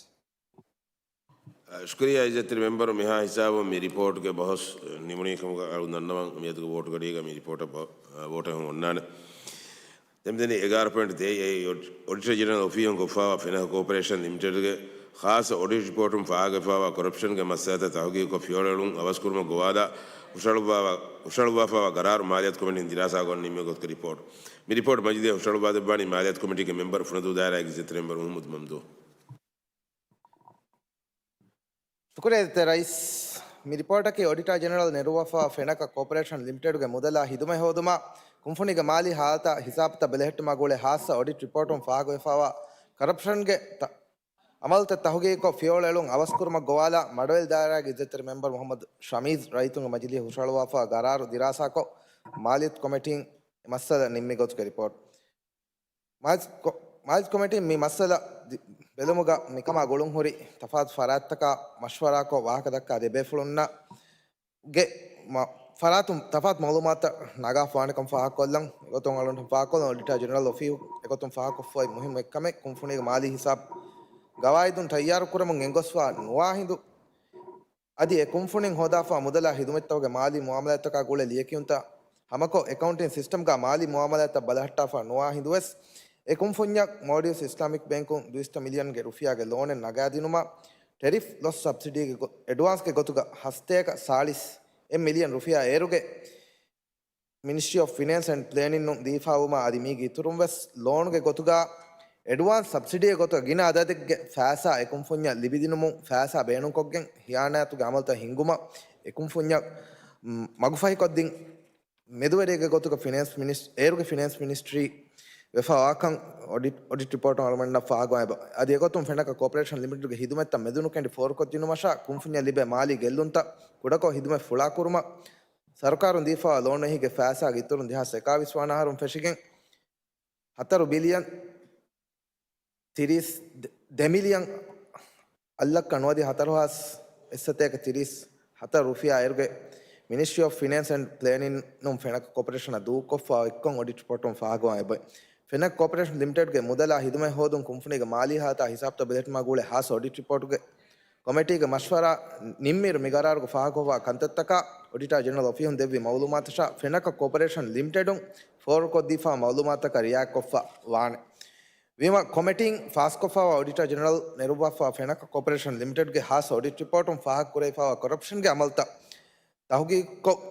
އަ، ޝުކުރިއްޔާ އިއްޒަތްތެރި މެމްބަރު، މިހާ ހިސާބުން މި ރިޕޯޓްގެ ބަހުސް، އަ، ނިމުނީ ކަމުގަ އަޅު ދަންނަވަން މިއަދުގެ ވޯޓު ގަޑީގަ މި ރިޕޯޓަށް ބަ-، އަ، ވޯޓެއް ހަމަ އޮންނާނެ. ދެން މިދަނީ އެގާރަ ޕޮއިންޓް ތޭއް އެއް އޮޑިޓަރ ޖެނެރަލް އޮފީހުން ކޮށްފާވާ ފެނަކަ ކޯޕަރޭޝަން ލިމިޓެޑްގެ ޚާއްޞަ އޮޑިޓް ރިޕޯޓުން ފާހަގަވެފާވާ ކޮރަޕްޝަންގެ މައްސަލަތައް ތަހުގީގުކޮށް ފިޔަވަޅު އެޅުން އަވަސްކުރުމަށް ގޮވާލާ ހުށަހަޅުއްވާފާ، ހުށަހަޅުއްވާފާވާ ގަރާރު މާލިޔަތު ކޮމިޓީން ދިރާސާކޮށް ނިންމި ގޮތުގެ ރިޕޯޓް. މި ރިޕޯޓް މަޖިލީހަށް ހުށަހަޅުއްވާދެއްވާނީ މާލިޔަތު ކޮމިޓީގެ މެމްބަރު ފުނަދޫ ދާއިރާގެ އިއްޒަތްތެރި މެމްބަރު މުހައްމަދު މަމްދޫ. ޝުކުރިއްޔާ އިއްޒަތްތެރި ރައީސް. މި ރިޕޯޓަކީ އޮޑިޓާ ޖެނެރަލް ނެރުއްވާފާ ފެނަކަ ކޯޕަރޭޝަން ލިމިޓެޑުގެ މުދަލާ ހިދުމަތް ހޯދުމާ، ކުންފުނީގެ މާލީ ހާލަތާ ހިސާބުތައް ބެލެހެއްޓުމާ ގުޅޭ ހާއްސަ އޮޑިޓް ރިޕޯޓުން ފާހަގަވެފާވާ ކަރަޕްޝަންގެ ތަ-، އަމަލުތައް ތަހުގީގުކޮށް ފިޔަވަޅު އެޅުން އަވަސްކުރުމަށް ގޮވާލާ، މަޑުވެލި ދާއިރާގެ އިއްޒަތްތެރި މެމްބަރު މުހައްމަދު ޝަމީޒް ރައްޔިތުންގެ މަޖިލީހަށް ހުށަހަޅުއްވާފާ ގަރާރު ދިރާސާކޮށް، މާލިޔަތު ކޮމިޓީން މައްސަލަ ނިންމި ގޮތުގެ ރިޕޯޓް. މާލިޔަތު ކޮ-، މާލިޔަތު ކޮމިޓީން މި މައްސަލަ ދި-، ބެލުމުގަ މިކަމާ ގުޅުންހުރި ތަފާތު ފަރާތްތަކާ މަޝްވަރާކޮށް ވާހަކަ ދައްކާ ދެ ބޭފުޅުންނަށް ގެ މަ-، ފަރާތުން ތަފާތު މައުލޫމާތުތައް ނަގާފާނެކަން ފާހަގަކޮށްލަން. އެގޮތުން އަޅުގަނޑު ފާހަގަކޮށްލަން، އޮޑިޓާ ޖެނެރަލް އޮފީހު އެގޮތުން ފާހަގަކޮށްފައި މުހިންމު އެއްކަމެއް ކުންފުނީގެ މާލީ ހިސާބު ގަވާއިދުން ތައްޔާރުކުރަމުން ގެންގޮސްފާ ނުވާ ހިނދު، އަދި އެ ކުންފުނިން ހޯދާފާ މުދަލާ ހިދުމަތްތަކުގެ މާލީ މުއާމަލާތްތަކާ ގުޅޭ ލިޔެކިޔުންތައް ހަމަކޮށް، އެކައުންޓިން ސިސްޓަމްގަ މާލީ މުއާމަލާތްތައް ބަލަހައްޓާފާ ނުވާ ހިނދުވެސް، އެ ކުންފުންޏަށް މޯލްޑިވްސް އިސްލާމިކް ބޭންކުން ދުއިސައްތަ މިލިއަންގެ ރުފިޔާގެ ލޯނެއް ނަގާދިނުމަށް، ޓެރިފް ލޮސް ސަބްސިޑީގެ ގޮ-، އެޑްވާންސްގެ ގޮތުގަ ހަސަތޭކަ ސާޅީސް އެއް މިލިއަން ރުފިޔާ އޭރުގެ މިނިސްޓްރީ އޮފް ފިނޭންސް އެންޑް ޕްލޭނިންނުން ދީފާވުމާ، އަދި މީގެ އިތުރުން ވެސް ލޯނުގެ ގޮތުގަ އެޑްވާންސް ސަބްސިޑީއެއް ގޮތުގަ ގިނަ އަދަދެއްގެ ފައިސާ އެކުންފުންޏަށް ލިބިދިނުމުން ފައިސާ ބޭނުންކޮށްގެން ހިޔާނާތުގެ އަމަލުތައް ހިންގުމަށް އެކުންފުންޏަށް މަގުފަހިކޮށްދިން މެދުވެރިއެއްގެ ގޮތުގަ ފިނޭންސް މިނިސް-، އޭރުގެ ފިނޭންސް މިނިސްޓްރީ ވެފަ ވާކަން އޮޑިޓް، އޮޑިޓް ރިޕޯޓުން އަޅުގަނޑަށް ފާހަގަވާ އެބަ. އަދި އެގޮތުން ފެނަކަ ކޯޕަރޭޝަން ލިމިޓެޑްގެ ހިދުމަތްތައް މެދުނުކެނޑި ފޯރުކޮށްދިނުމަށާ ކުންފުންޏަށް ލިބޭ މާލީ ގެއްލުންތައް ކުޑަކޮށް ހިދުމަތް ފުޅާކުރުމަށް ސަރުކާރުން ދީފައިވާ ލޯނު އެހީގެ ފައިސާގެ އިތުރުން ދެހާސް އެކާވީސް ވަނަ އަހަރުން ފެށިގެން ހަތަރު ބިލިއަން ތިރީސް ދެ، ދެ މިލިއަން އަށްލައްކަ ނުވަދިހަ ހަތަރު ހާސް އެއްސަތޭކަ ތިރީސް ހަތަރު ރުފިޔާ އޭރުގެ މިނިސްޓްރީ އޮފް ފިނޭންސް އެންޑް ޕްލޭނިންއުން ފެނަކަ ކޯޕަރޭޝަނަށް ދޫކޮށްފަ އޮތްކޮށް އޮޑިޓް ރިޕޯޓުން ފާހަގަވާ އެބައި. ފެނަކަ ކޯޕަރޭޝަން ލިމިޓެޑްގެ މުދަލާ ހިދުމަތް ހޯދުން ކުންފުނީގެ މާލީ ހާލަތާ ހިސާބުތައް ބެލެޓުމާ ގުޅޭ ހާސް އޮޑިޓް ރިޕޯޓުގެ ކޮމިޓީގެ މަޝްވަރާ ނިންމިއިރު މިގަރާރުގަ ފާހަގަކޮށްވާ ކަންތައްތަކާ އޮޑިޓާ ޖެނެރަލް އޮފީހުން ދެއްވި މައުލޫމާތަށާ ފެނަކަ ކޯޕަރޭޝަން ލިމިޓެޑުން ފޯރުކޮށްދީފާ މައުލޫމާތަކަށް ރިއާކޮށްފަ ވާނެ. ވީމަ ކޮމެޓީން ފާސްކޮށްފައިވާ އޮޑިޓާ ޖެނެރަލް ނެރުއްވާފައިވާ ފެނަކަ ކޯޕަރޭޝަން ލިމިޓެޑްގެ ހާސް އޮޑިޓް ރިޕޯޓުން ފާހަގަކުރެވިފައިވާ ކޮރަޕްޝަންގެ އަމަލުތައް ތަހުގީގުކޮށް،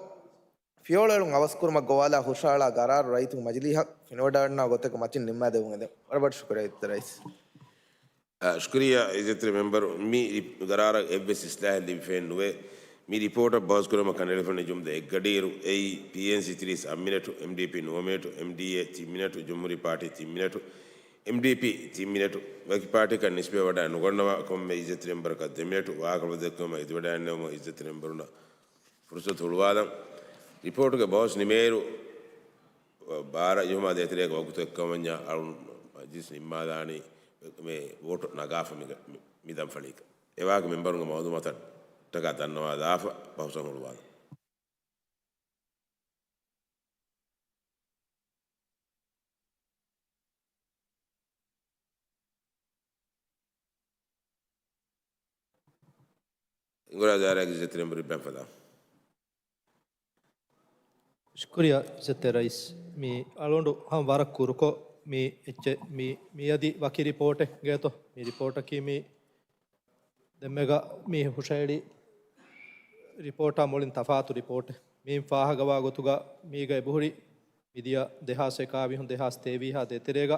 ފިޔަވަޅުއެޅުން އަވަސްކުރުމަށް ގޮވާލާ ހުށައަޅާ ގަރާރު ރައްޔިތުން މަޖިލީހަށް ފެނިވަޑައިގަންނަވާ ގޮތެއްގެ މަތިން ނިންމާދެވުން އެދެން. ވަރަށް ބޮޑަށް ޝުކުރިއްޔާ އިއްޒަތްތެރި މެމްބަރު. މި ރި-، ގަރާރަށް އެއްވެސް އިސްލާހެއް ލިބިފައެއް ނުވޭ. މި ރިޕޯޓަށް ބަހުސްކުރުމަށް ކަނޑައެޅިފައިވަނީ ޖުމްލަ އެއްގަޑިއިރު، އެއީ ޕީއެންސީ ތިރީސް އަށް މިނެޓު، އެމްޑީޕީ ނުވަ މިނެޓު، އެމްޑީއޭ ތިން މިނެޓު، ޖުމްހޫރީ ޕާޓީ ތިން މިނެޓު، އެމްޑީޕީ ތިން މިނެޓު. ވަކި ޕާޓީއަކަށް ނިސްބަތްވެވަޑައި ނުގަންނަވާ ކޮންމެ އިއްޒަތްތެރި މެމްބަރަކަށް ދެ މިނެޓު. ވާހަކަ ދެއްކުމަށް އެދިވަޑައިގަންނަވަމުން އިއްޒަތްތެރި މެމްބަރުންނަށް ފުރުސަތު ހުޅުވާލަން. ރިޕޯޓުގެ ބަހުސް ނިމޭއިރު، ބާރަ ޖުމާ ދޭތެރޭގެ ވަގުތު އެއްކަމަންޏާ އަޅުން މަޖިލިސް ނިންމާލާނީ މި ވޯޓު ނަގާފަ މި، މި، މި ދަންފަޅީގަ. އެވާހަކަ މެމްބަރުންގެ މައުލޫމާތަށްޓަކާ ދަންނަވާލާފަ ބަހުސަށް ހުޅުވާލަން. އިނގުރާ ދާއިރާގެ އިއްޒަތްތެރި މެމްބަރު އިބްރާހިމް ފަދާ. ޝުކުރިއްޔާ އިއްޒަތްތެރި ރައީސް. މި އަޅުގަނޑު ހަމަ ވަރަށް ކުރުކޮށް މި އެއްޗެއް މި، މިއަދި ވަކި ރިޕޯޓެއް ގޭތޯ؟ މި ރިޕޯޓަކީ މި ދެންމެގަ މި ހުށައެޅި ރިޕޯޓާ މުޅިން ތަފާތު ރިޕޯޓެއް. މިއިން ފާހަގަވާ ގޮތުގަ މީގަ އެބަހުރި މިދިޔަ ދެހާސް އެކާވީހުން ދެހާސް ތޭވީހާ ދޭތެރޭގަ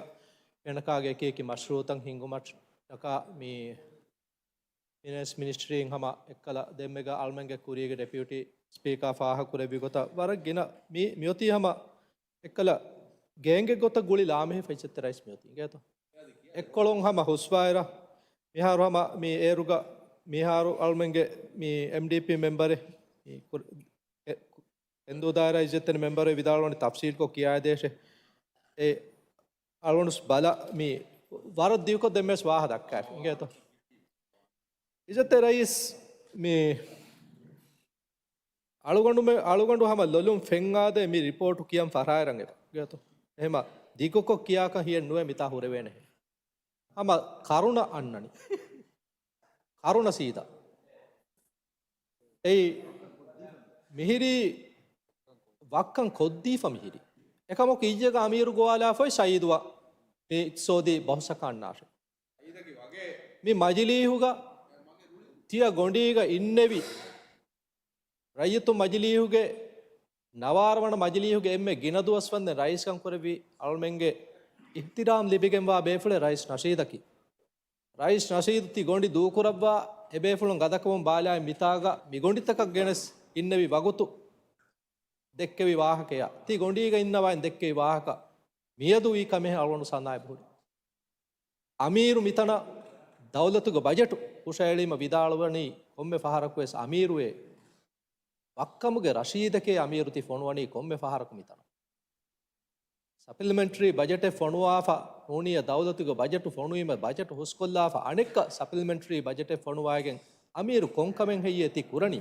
ފެނަކާގެ އެކިއެކި މަޝްރޫއުތައް ހިންގުމަށްޓަކާ މި ފިނޭންސް މިނިސްޓްރީން ހަމަ އެއްކަލަ ދެންމެގަ އަޅުމެންގެ ކުރީގެ ޑެޕިއުޓީ ސްޕީކާ ފާހަގަކުރެއްވި ގޮތަށް ވަރަށް ގިނަ މި، މިއޮތީ ހަމަ އެއްކަލަ ގޭންގެއް ގޮތަށް ގުޅި ލާމެހިފަ އިއްޒަތްތެރި ރައީސް މިއޮތީ އިނގޭތޯ؟ އެއްކޮޅުން ހަމަ ހުސްވާއިރަށް މިހާރު ހަމަ މި އޭރުގަ މިހާރު އަޅުމެންގެ މި އެމްޑީޕީ މެމްބަރެއް މި ކުރ-، އެ، ކެންދޫ ދާއިރާ އިއްޒަތްތެރި މެމްބަރެއް ވިދާޅުވަނީ ތަފްސީލްކޮށް ކިޔާދޭށޭ. އެ އަޅުންސް ބަލަ މި ވަރަށް ދިގުކޮށް ދެންމެސް ވާހަ ދައްކާފި އިނގޭތޯ؟ އިއްޒަތްތެރި ރައީސް މި އަޅުގަނޑުމެ-، އަޅުގަނޑު ހަމަ ލޮލުން ފެންއާދޭ މި ރިޕޯޓު ކިޔަން ފަށާއިރަށް އެބަ. ގޭތޯ؟ އެހެމަ ދިގުކޮށް ކިޔާކަށް ހިޔެއް ނުވޭ މިތާ ހުރެވޭނެ. ހަމަ ކަރުނަ އަންނަނީ. ކަރުނަ ސީދާ. އެއީ މިހިރީ ވައްކަން ކޮށްދީފަ މިހިރީ. އެކަމަކު އިއްޔެގަ އަމީރު ގޮވާލާފައި ސައީދުއަށް މި އިޤްތިޞާދީ ބަހުސަކަށް އަންނާށޭ. މި މަޖިލީހުގަ ތިޔަ ގޮނޑީގަ އިންނެވި ރައްޔިތު މަޖިލީހުގެ ނަވާރަވަނަ މަޖިލީހުގެ އެންމެ ގިނަ ދުވަސް ވަންދެން ރައީސްކަން ކުރެއްވި އަޅުމެންގެ އިޙްތިރާމް ލިބިގެންވާ ބޭފުޅެއް ރައީސް ނަޝީދަކީ. ރައީސް ނަޝީދު ތި ގޮނޑި ދޫކުރައްވާ އެބޭފުޅުން ގަދަކަމުން ބާލާއި މިތާގަ މިގޮނޑިތަކަށް ގެނެސް އިންނެވި ވަގުތު ދެއްކެވި ވާހަކަޔާ، ތި ގޮނޑީގަ އިންނަވާއިން ދެއްކެވި ވާހަކަ މިއަދު ވީ ކަމެއް އަޅުގަނޑު ސަނާއަތް ހުރި. އަމީރު މިތަނަށް ދައުލަތުގެ ބަޖެޓު ހުށައެޅީމަ ވިދާޅުވަނީ ކޮންމެ ފަހަރަކުވެސް އަމީރުއޭ. ވައްކަމުގެ ރަޝީދެކޭ އަމީރު ތި ފޮނުވަނީ ކޮންމެ ފަހަރަކު މިތަނަށް. ސަޕްލިމެންޓްރީ ބަޖެޓެއް ފޮނުވާފަ ނޫނިއްޔާ ދައުލަތުގެ ބަޖެޓު ފޮނުވީމަ ބަޖެޓު ހުސްކޮށްލާފަ އަނެއްކާ ސަޕްލިމެންޓްރީ ބަޖެޓެއް ފޮނުވާގެން އަމީރު ކޮންކަމެއް ހެއްޔޭ ތި ކުރަނީ؟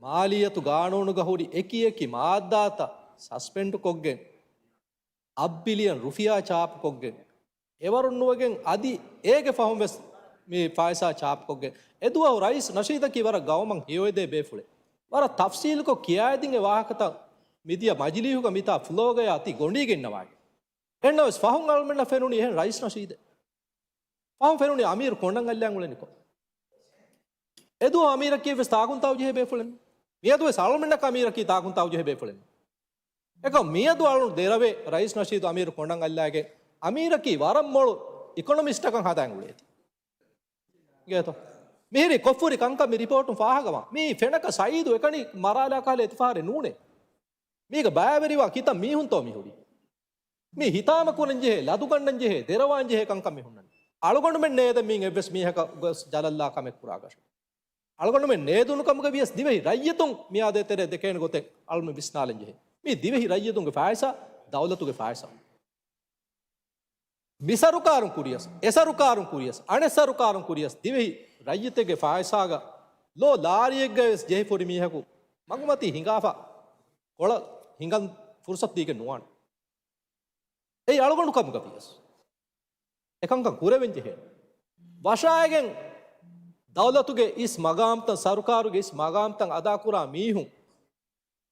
މާލިއްޔަތު ގާނޫނުގަ ހުރި އެކި އެކި މާއްދާތައް ސަސްޕެންޑްކޮށްގެން، އަށް ބިލިއަން ރުފިޔާ ޗާޕުކޮށްގެން، އެވަރުން ނުވެގެން އަދި އޭގެ ފަހުން ވެސް މި ފައިސާ ޗާޕުކޮށްގެން، އެދުވަހު ރައީސް ނަޝީދަކީ ވަރަށް ގައުމަށް ހެޔޮއެދޭ ބޭފުޅެއް. ވަރަށް ތަފްސީލުކޮށް ކިޔާދިން އެ ވާހަކަތައް މިދިޔަ މަޖިލީހުގަ މިތާ ފްލޯގަޔާ ތި ގޮނޑީގަ އިންނަވާގެން. އެހެންނަމަވެސް ފަހުން އަޅުމެންނަށް ފެނުނީ އެހެން ރައީސް ނަޝީދެއް. ފަހުން ފެނުނީ އަމީރު ކޮނޑަށް އައްލާ އުޅެނިކޮށް. އެދުވަހު އަމީރަކީ ވެސް ތާކުންތާކު ޖެހޭ ބޭފުޅެއް. މިއަދު ވެސް އަޅުމެންނަކަށް އަމީރަކީ ތާކުންތާކު ޖެހޭ ބޭފުޅެއް. އެކަމް މިއަދު އަޅުން ދެރަވޭ ރައީސް ނަޝީދު އަމީރު ކޮނޑަށް އައްލާގެން އަމީރަކީ ވަރަށް މޮޅު އިކޮނޮމިސްޓަކަށް ހަދަން އުޅޭތީ. ގޭތޯ؟ މިހިރީ ކޮށްފުރި ކަންކަން މި ރިޕޯޓުން ފާހަގަވާ. މީ ފެނަކަ ސައީދު އެކަނި މަރާލާ ކަހަލަ އެތިފާރެއް ނޫނޭ. މީގަ ބައިވެރިވާ ކިތައް މީހުންތޯ މި ހުރީ؟ މީ ހިތާމަ ކުރަން ޖެހޭ، ލަދުގަންނަން ޖެހޭ، ދެރަވާން ޖެހޭ ކަންކަން މި ހުންނަނީ. އަޅުގަނޑުމެން ނޭދެން މީން އެއްވެސް މީހަކަށް ގޮސް ޖަލަށްލާ ކަމެއް ކުރާކަށެއް. އަޅުގަނޑުމެން ނޭދުނު ކަމުގަ ވިޔަސް ދިވެހި ރައްޔިތުން މިއާދޭ ތެރޭ ދެކޭނެ ގޮތެއް އަޅުމެން ވިސްނާލަން ޖެހޭ. މީ ދިވެހި ރައްޔިތުންގެ ފައިސާ، ދައުލަތުގެ ފައިސާ. މި ސަރުކާރުން ކުރިޔަސް، އެ ސަރުކާރުން ކުރިޔަސް، އަނެއް ސަރުކާރުން ކުރިޔަސް ދިވެހި ރައްޔިތެއްގެ ފައިސާގަ ލޯ ލާރިއެއްގަ ވެސް ޖެހިފުރި މީހަކު މަގުމަތީ ހިނގާފަ ކޮޅަށް ހިނގަން ފުރުސަތު ދީގެން ނުވާނެ. އެއީ އަޅުގަނޑު ކަމުގަ ވިޔަސް އެކަންކަން ކުރެވެން ޖެހޭ. ވަށާއިގެން ދައުލަތުގެ އިސް މަގާމްތައް، ސަރުކާރުގެ އިސް މަގާމްތައް އަދާކުރާ މީހުން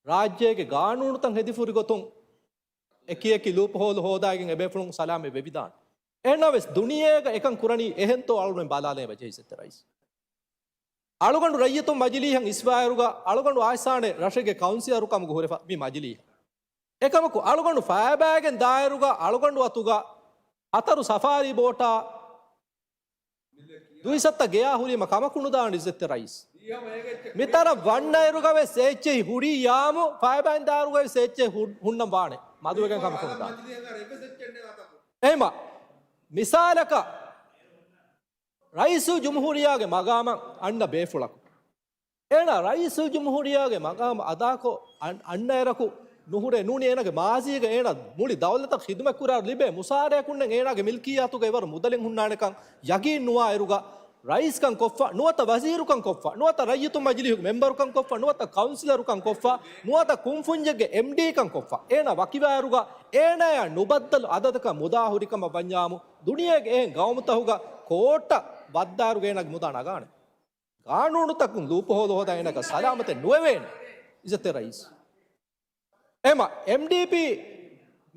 ރާއްޖޭގެ ގާނޫނުތައް ހެދިފުރި ގޮތުން އެކި އެކި ލޫޕްހޯލް ހޯދާގެން އެބޭފުޅުން ސަލާމަތް ވެވިދާނެ. އެހެންނަމަވެސް ދުނިޔޭގަ އެކަން ކުރަނީ އެހެންތޯ އަޅުގަނޑުމެން ބަލާލަން އެބަޖެހޭ އިއްޒަތްތެރި ރައީސް. އަޅުގަނޑު ރައްޔިތުން މަޖިލީހަށް އިސްވާއިރުގަ އަޅުގަނޑު އާއިސާނެ ރަށެއްގެ ކައުންސިލަރު ކަމުގަ ހުރެފަ މި މަޖިލީހަށް. އެކަމަކު އަޅުގަނޑު ފައިބައިގެން ދާއިރުގަ އަޅުގަނޑު އަތުގަ ހަތަރު ސަފާރީ ބޯޓާ ދުއިސައްތަ ގެޔާ ހުރީމަ ކަމަކު ނުދާނެ އިއްޒަތްތެރި ރައީސް. މިތަރަ ވަންނައިރުގަ ވެސް އެއްޗެހި ހުރި ޔާމު ފައިބައިން ދާއިރުގަ ވެސް އެއްޗެހި ހު-، ހުންނަން ވާނެ. މަދުވެގެން ކަމަކު ނުދާނެ. އެހެމަ މިސާލަކަށް ރައީސުލްޖުމްހޫރިއްޔާގެ މަގާމަށް އަންނަ ބޭފުޅަކު އޭނާ ރައީސުލްޖުމްހޫރިއްޔާގެ މަގާމު އަދާކޮށް އަން-، އަންނައިރަކު ނުހުރޭ ނޫނީ އޭނާގެ މާޒީގަ އޭނާ މުޅި ދައުލަތަށް ޚިދުމަތްކުރާއިރު ލިބޭ މުސާރަޔަކުންނެއް އޭނާގެ މިލްކިއްޔާތުގަ އެވަރު މުދަލެއް ހުންނާނެކަން ޔަގީން ނުވާއިރުގަ ރައީސްކަން ކޮށްފަ، ނުވަތަ ވަޒީރުކަން ކޮށްފަ، ނުވަތަ ރައްޔިތުން މަޖިލީހުގެ މެމްބަރުކަން ކޮށްފަ، ނުވަތަ ކައުންސިލަރުކަން ކޮށްފަ، ނުވަތަ ކުންފުންޏެއްގެ އެމްޑީކަން ކޮށްފަ، އޭނާ ވަކިވާއިރުގަ އޭނާޔާ ނުބައްދަލު އަދަދަކަށް މުދާ ހުރިކަމަށް ވަންޏާމު، ދުނިޔޭގެ އެހެން ގައުމުތަކުގަ ކޯޓަށް ވައްދާއިރުގަ އޭނާގެ މުދާ ނަގާނެ. ގާނޫނުތަކުން ލޫޕްހޯލް ހޯދާ އޭނަކަށް ސަލާމަތެއް ނުވެވޭނެ. އިއްޒަތްތެރި ރައީސް. އެމަ، އެމްޑީޕީ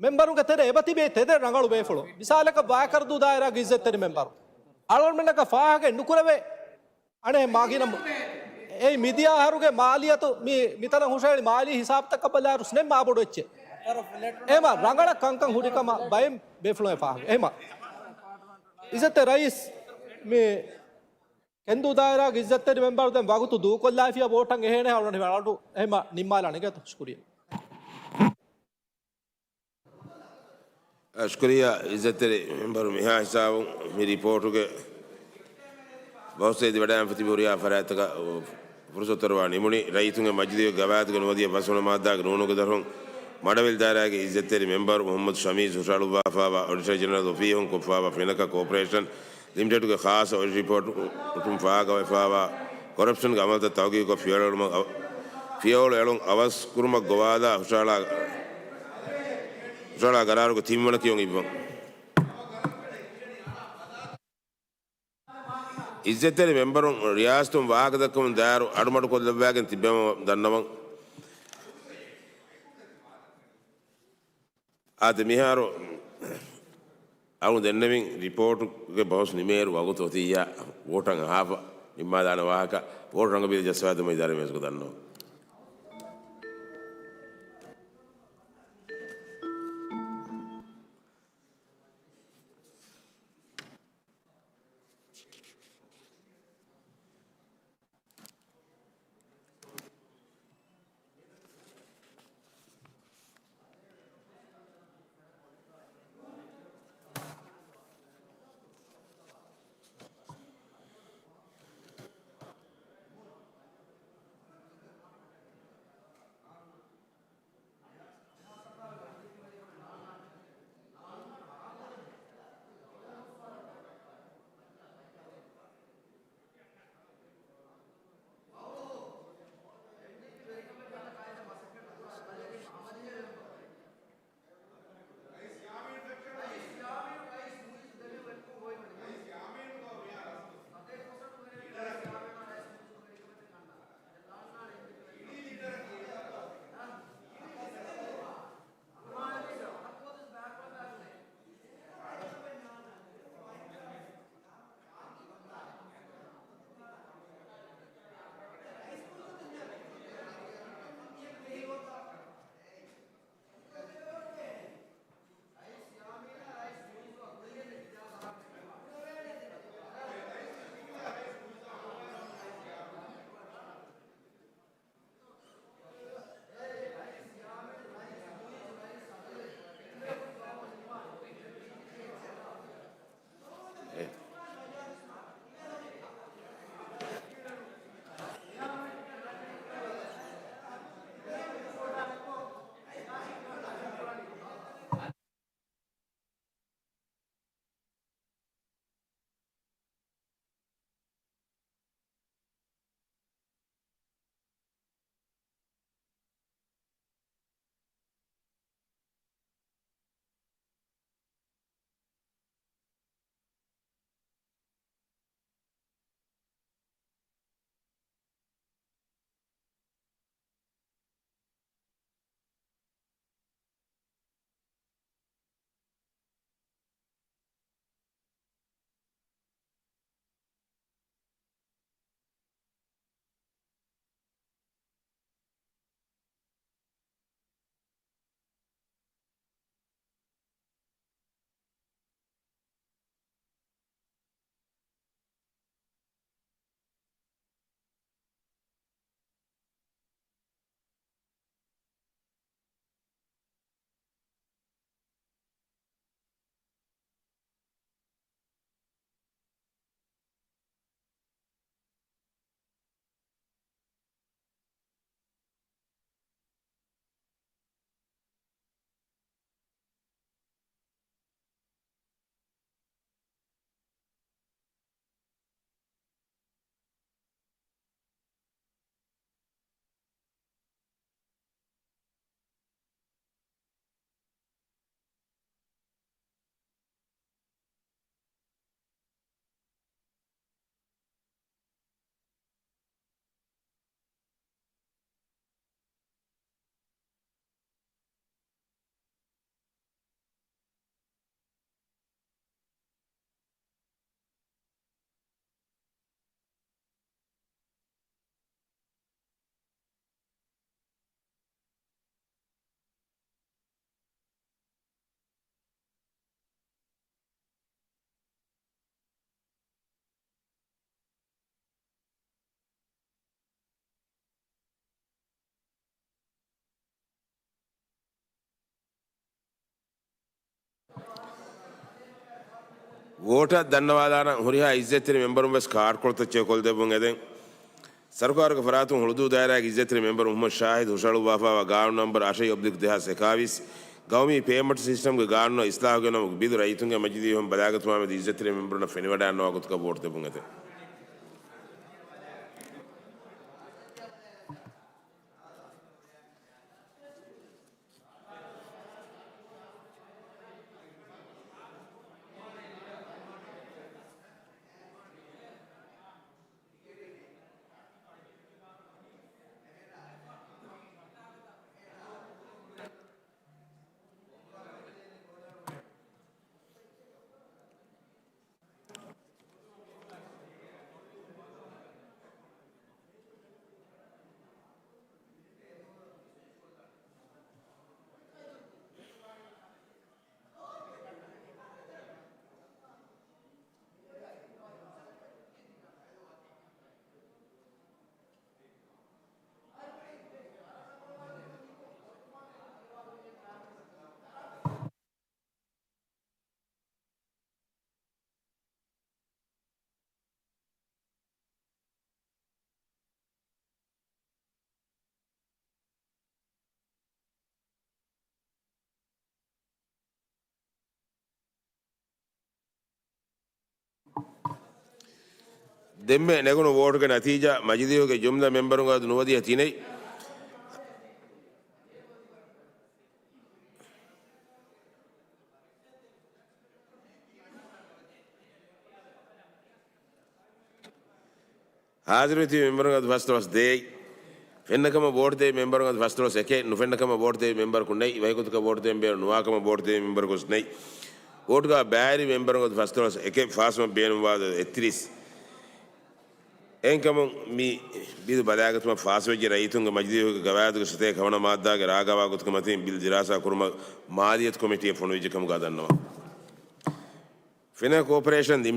މެމްބަރުންގެ ތެރޭ އެބަ ތިބޭ ތެދެއް ރަނގަޅު ބޭފުޅު. މިސާލަކަށް ވާކަރަދޫ ދާއިރާގެ އިއްޒަތްތެރި މެމްބަރު. އަޅުގަނޑުމެންނަކަށް ފާހަގައެއް ނުކުރެވޭ. އަނެއް މާގިނަ އެއީ މިދިޔަ އަހަރުގެ މާލިޔަތު މި، މިތަނަށް ހުށައެޅި މާލީ ހިސާބުތައް ކަބަލާރު ސްނެމް މާބޮޑު އެއްޗެއް. އެމަ ރަނގަޅަށް ކަންކަން ހުރިކަމަށް ބައެއް ބޭފުޅުން ފާހަގަ. އެމަ އިއްޒަތްތެރި ރައީސް މި ކެންދޫ ދާއިރާގެ އިއްޒަތްތެރި މެމްބަރު ދެން ވަގުތު ދޫކޮށްލާފިޔާ ވޯޓަށް އެހޭނެ އަޅުގަނޑު އެހެމަ ނިންމާލާނެ ގެތަ ޝުކުރިއްޔާ. ޝުކުރިއްޔާ އިއްޒަތްތެރި މެމްބަރު މިހާ ހިސާބުން މި ރިޕޯޓުގެ ބަހުސްއެއް ލިބިވަޑައިގެންފަ ތިބި ހުރިހާ ފަރާތްތަކަށް ފުރުސަތު އަރުވާ ނިމުނީ. ރައްޔިތުންގެ މަޖިލީހުގެ ގަވާއިދުގެ ނުވަދިހަ ފަސްވަނަ މާއްދާގެ ނުވަ ނުވަ ދަށުން މަޑަވެލި ދާއިރާގެ އިއްޒަތްތެރި މެމްބަރު މުޙައްމަދު ޝަމީސް ހުށަހަޅުއްވާފައިވާ އޮޑިޓަރ ޖެނެރަލް އޮފީހުން ކޮށްފައިވާ ފެނަކަ ކޯޕަރޭޝަން ލިމިޓެޑުގެ ޚާއްޞަ އޮޑިޓް ރިޕޯޓުން ފާހަގަވެފައިވާ ކޮރަޕްޝަންގެ އަމަލުތައް ތަހުގީގުކޮށް ފިޔަވަޅު އެޅުމަށް އަވަ-، ފިޔަވަޅު އެޅުން އަވަސް ކުރުމަށް ގޮވާލާ ހުށަހަޅާ، ހުށަހަޅާ ގަރާރުގެ ތިންވަނަ ކިޔުން އިއްވަން. އިއްޒަތްތެރި މެމްބަރުން ރިޔާސަތުން ވާހަކަދައްކަމުން ދާއިރު އަޑުމަޑުކޮށްލައްވާގެން ތިއްބެވުމަށް ދަންނަވަން. އާދެ، މިހާރު އަޅުގަނޑު ދެންނެވިން ރިޕޯޓުގެ ބަހުސް ނިމޭއިރު ވަގުތު އޮތިއްޔާ ވޯޓަށް އަހާފަ ނިންމާލާނެ ވާހަކަ ވޯޓު ރަނގަބީލަށް ޖައްސަވާދެމުން އިދާރީ މޭޒުގަ ދަންނަވަން. ވޯޓަށް ދަންނަވާލާނަން. ހުރިހާ އިއްޒަތްތެރި މެމްބަރުން ވެސް ކާޑްކޮޅުތައް ޗެކްކޮށްދެއްވުން އެދެން. ސަރުކާރުގެ ފަރާތުން ހުޅުދޫ ދާއިރާގެ އިއްޒަތްތެރި މެމްބަރު މުހައްމަދު ޝާހިދު ހުށަހަޅުއްވާފައިވާ ގާނޫނު ނަންބަރު އަށެއް އޮބްލިކް ދެހާސް އެކާވީސް، ގައުމީ ޕޭމަންޓް ސިސްޓަމްގެ ގާނޫނަށް އިސްލާހު ގެނައުމުގެ ބިލު ރައްޔިތުންގެ މަޖިލީހުން ބަލާގަތުމާމެދު އިއްޒަތްތެރި މެމްބަރުންނަށް ފެނިވަޑައިގަންނަވާ ގޮތަކަށް ވޯޓު ދެއްވުން އެދެން. ދެންމެ ނެގުނު ވޯޓުގެ ނަތީޖާ، މަޖިލީހުގެ ޖުމްލަ މެމްބަރުންގެ އަދަދު ނުވަދިހަ ތިނެއް. ހާޒިރުވެތިބި މެމްބަރުންގެ އަދަދު ފަސްދޮޅަސް ދޭއް. ފެންނަކަމަށް ވޯޓު ދެވި މެމްބަރުންގެ އަދަދު ފަސްދޮޅަސް އެކެއް. ނުފެންނަކަމަށް ވޯޓު ދެވި މެމްބަރަކު ނެތް. ވަކިގޮތަކަށް ވޯޓު ދެވެން ބޭނުން ނުވާކަމަށް ވޯޓު ދެވި މެމްބަރަކު ވެސް ނެތް. ވޯޓުގަ ބައިވެރި މެމްބަރުންގެ އަދަދު ފަސްދޮޅަސް އެކެއް. ފާސްވުމަށް ބޭނުންވާ އަދަދު އެއްތިރީސް. އެހެންކަމުން މި ބިލު ބަލާގަތުމަށް ފާސްވެއްޖެ ރައްޔިތުންގެ މަޖިލީހުގެ ގަވާއިދުގެ ސަތޭކަ ހަވަނަ މާއްދާގެ ރާގަވާ ގޮތުގެ މަތިން ބިލް ދިރާސާ ކުރުމަށް މާލިއްޔަތު ކޮމިޓީއަށް ފޮނުވިއްޖެ ކަމުގަ ދަންނަވަން. ފިނޭ ކޯޕަރޭޝަން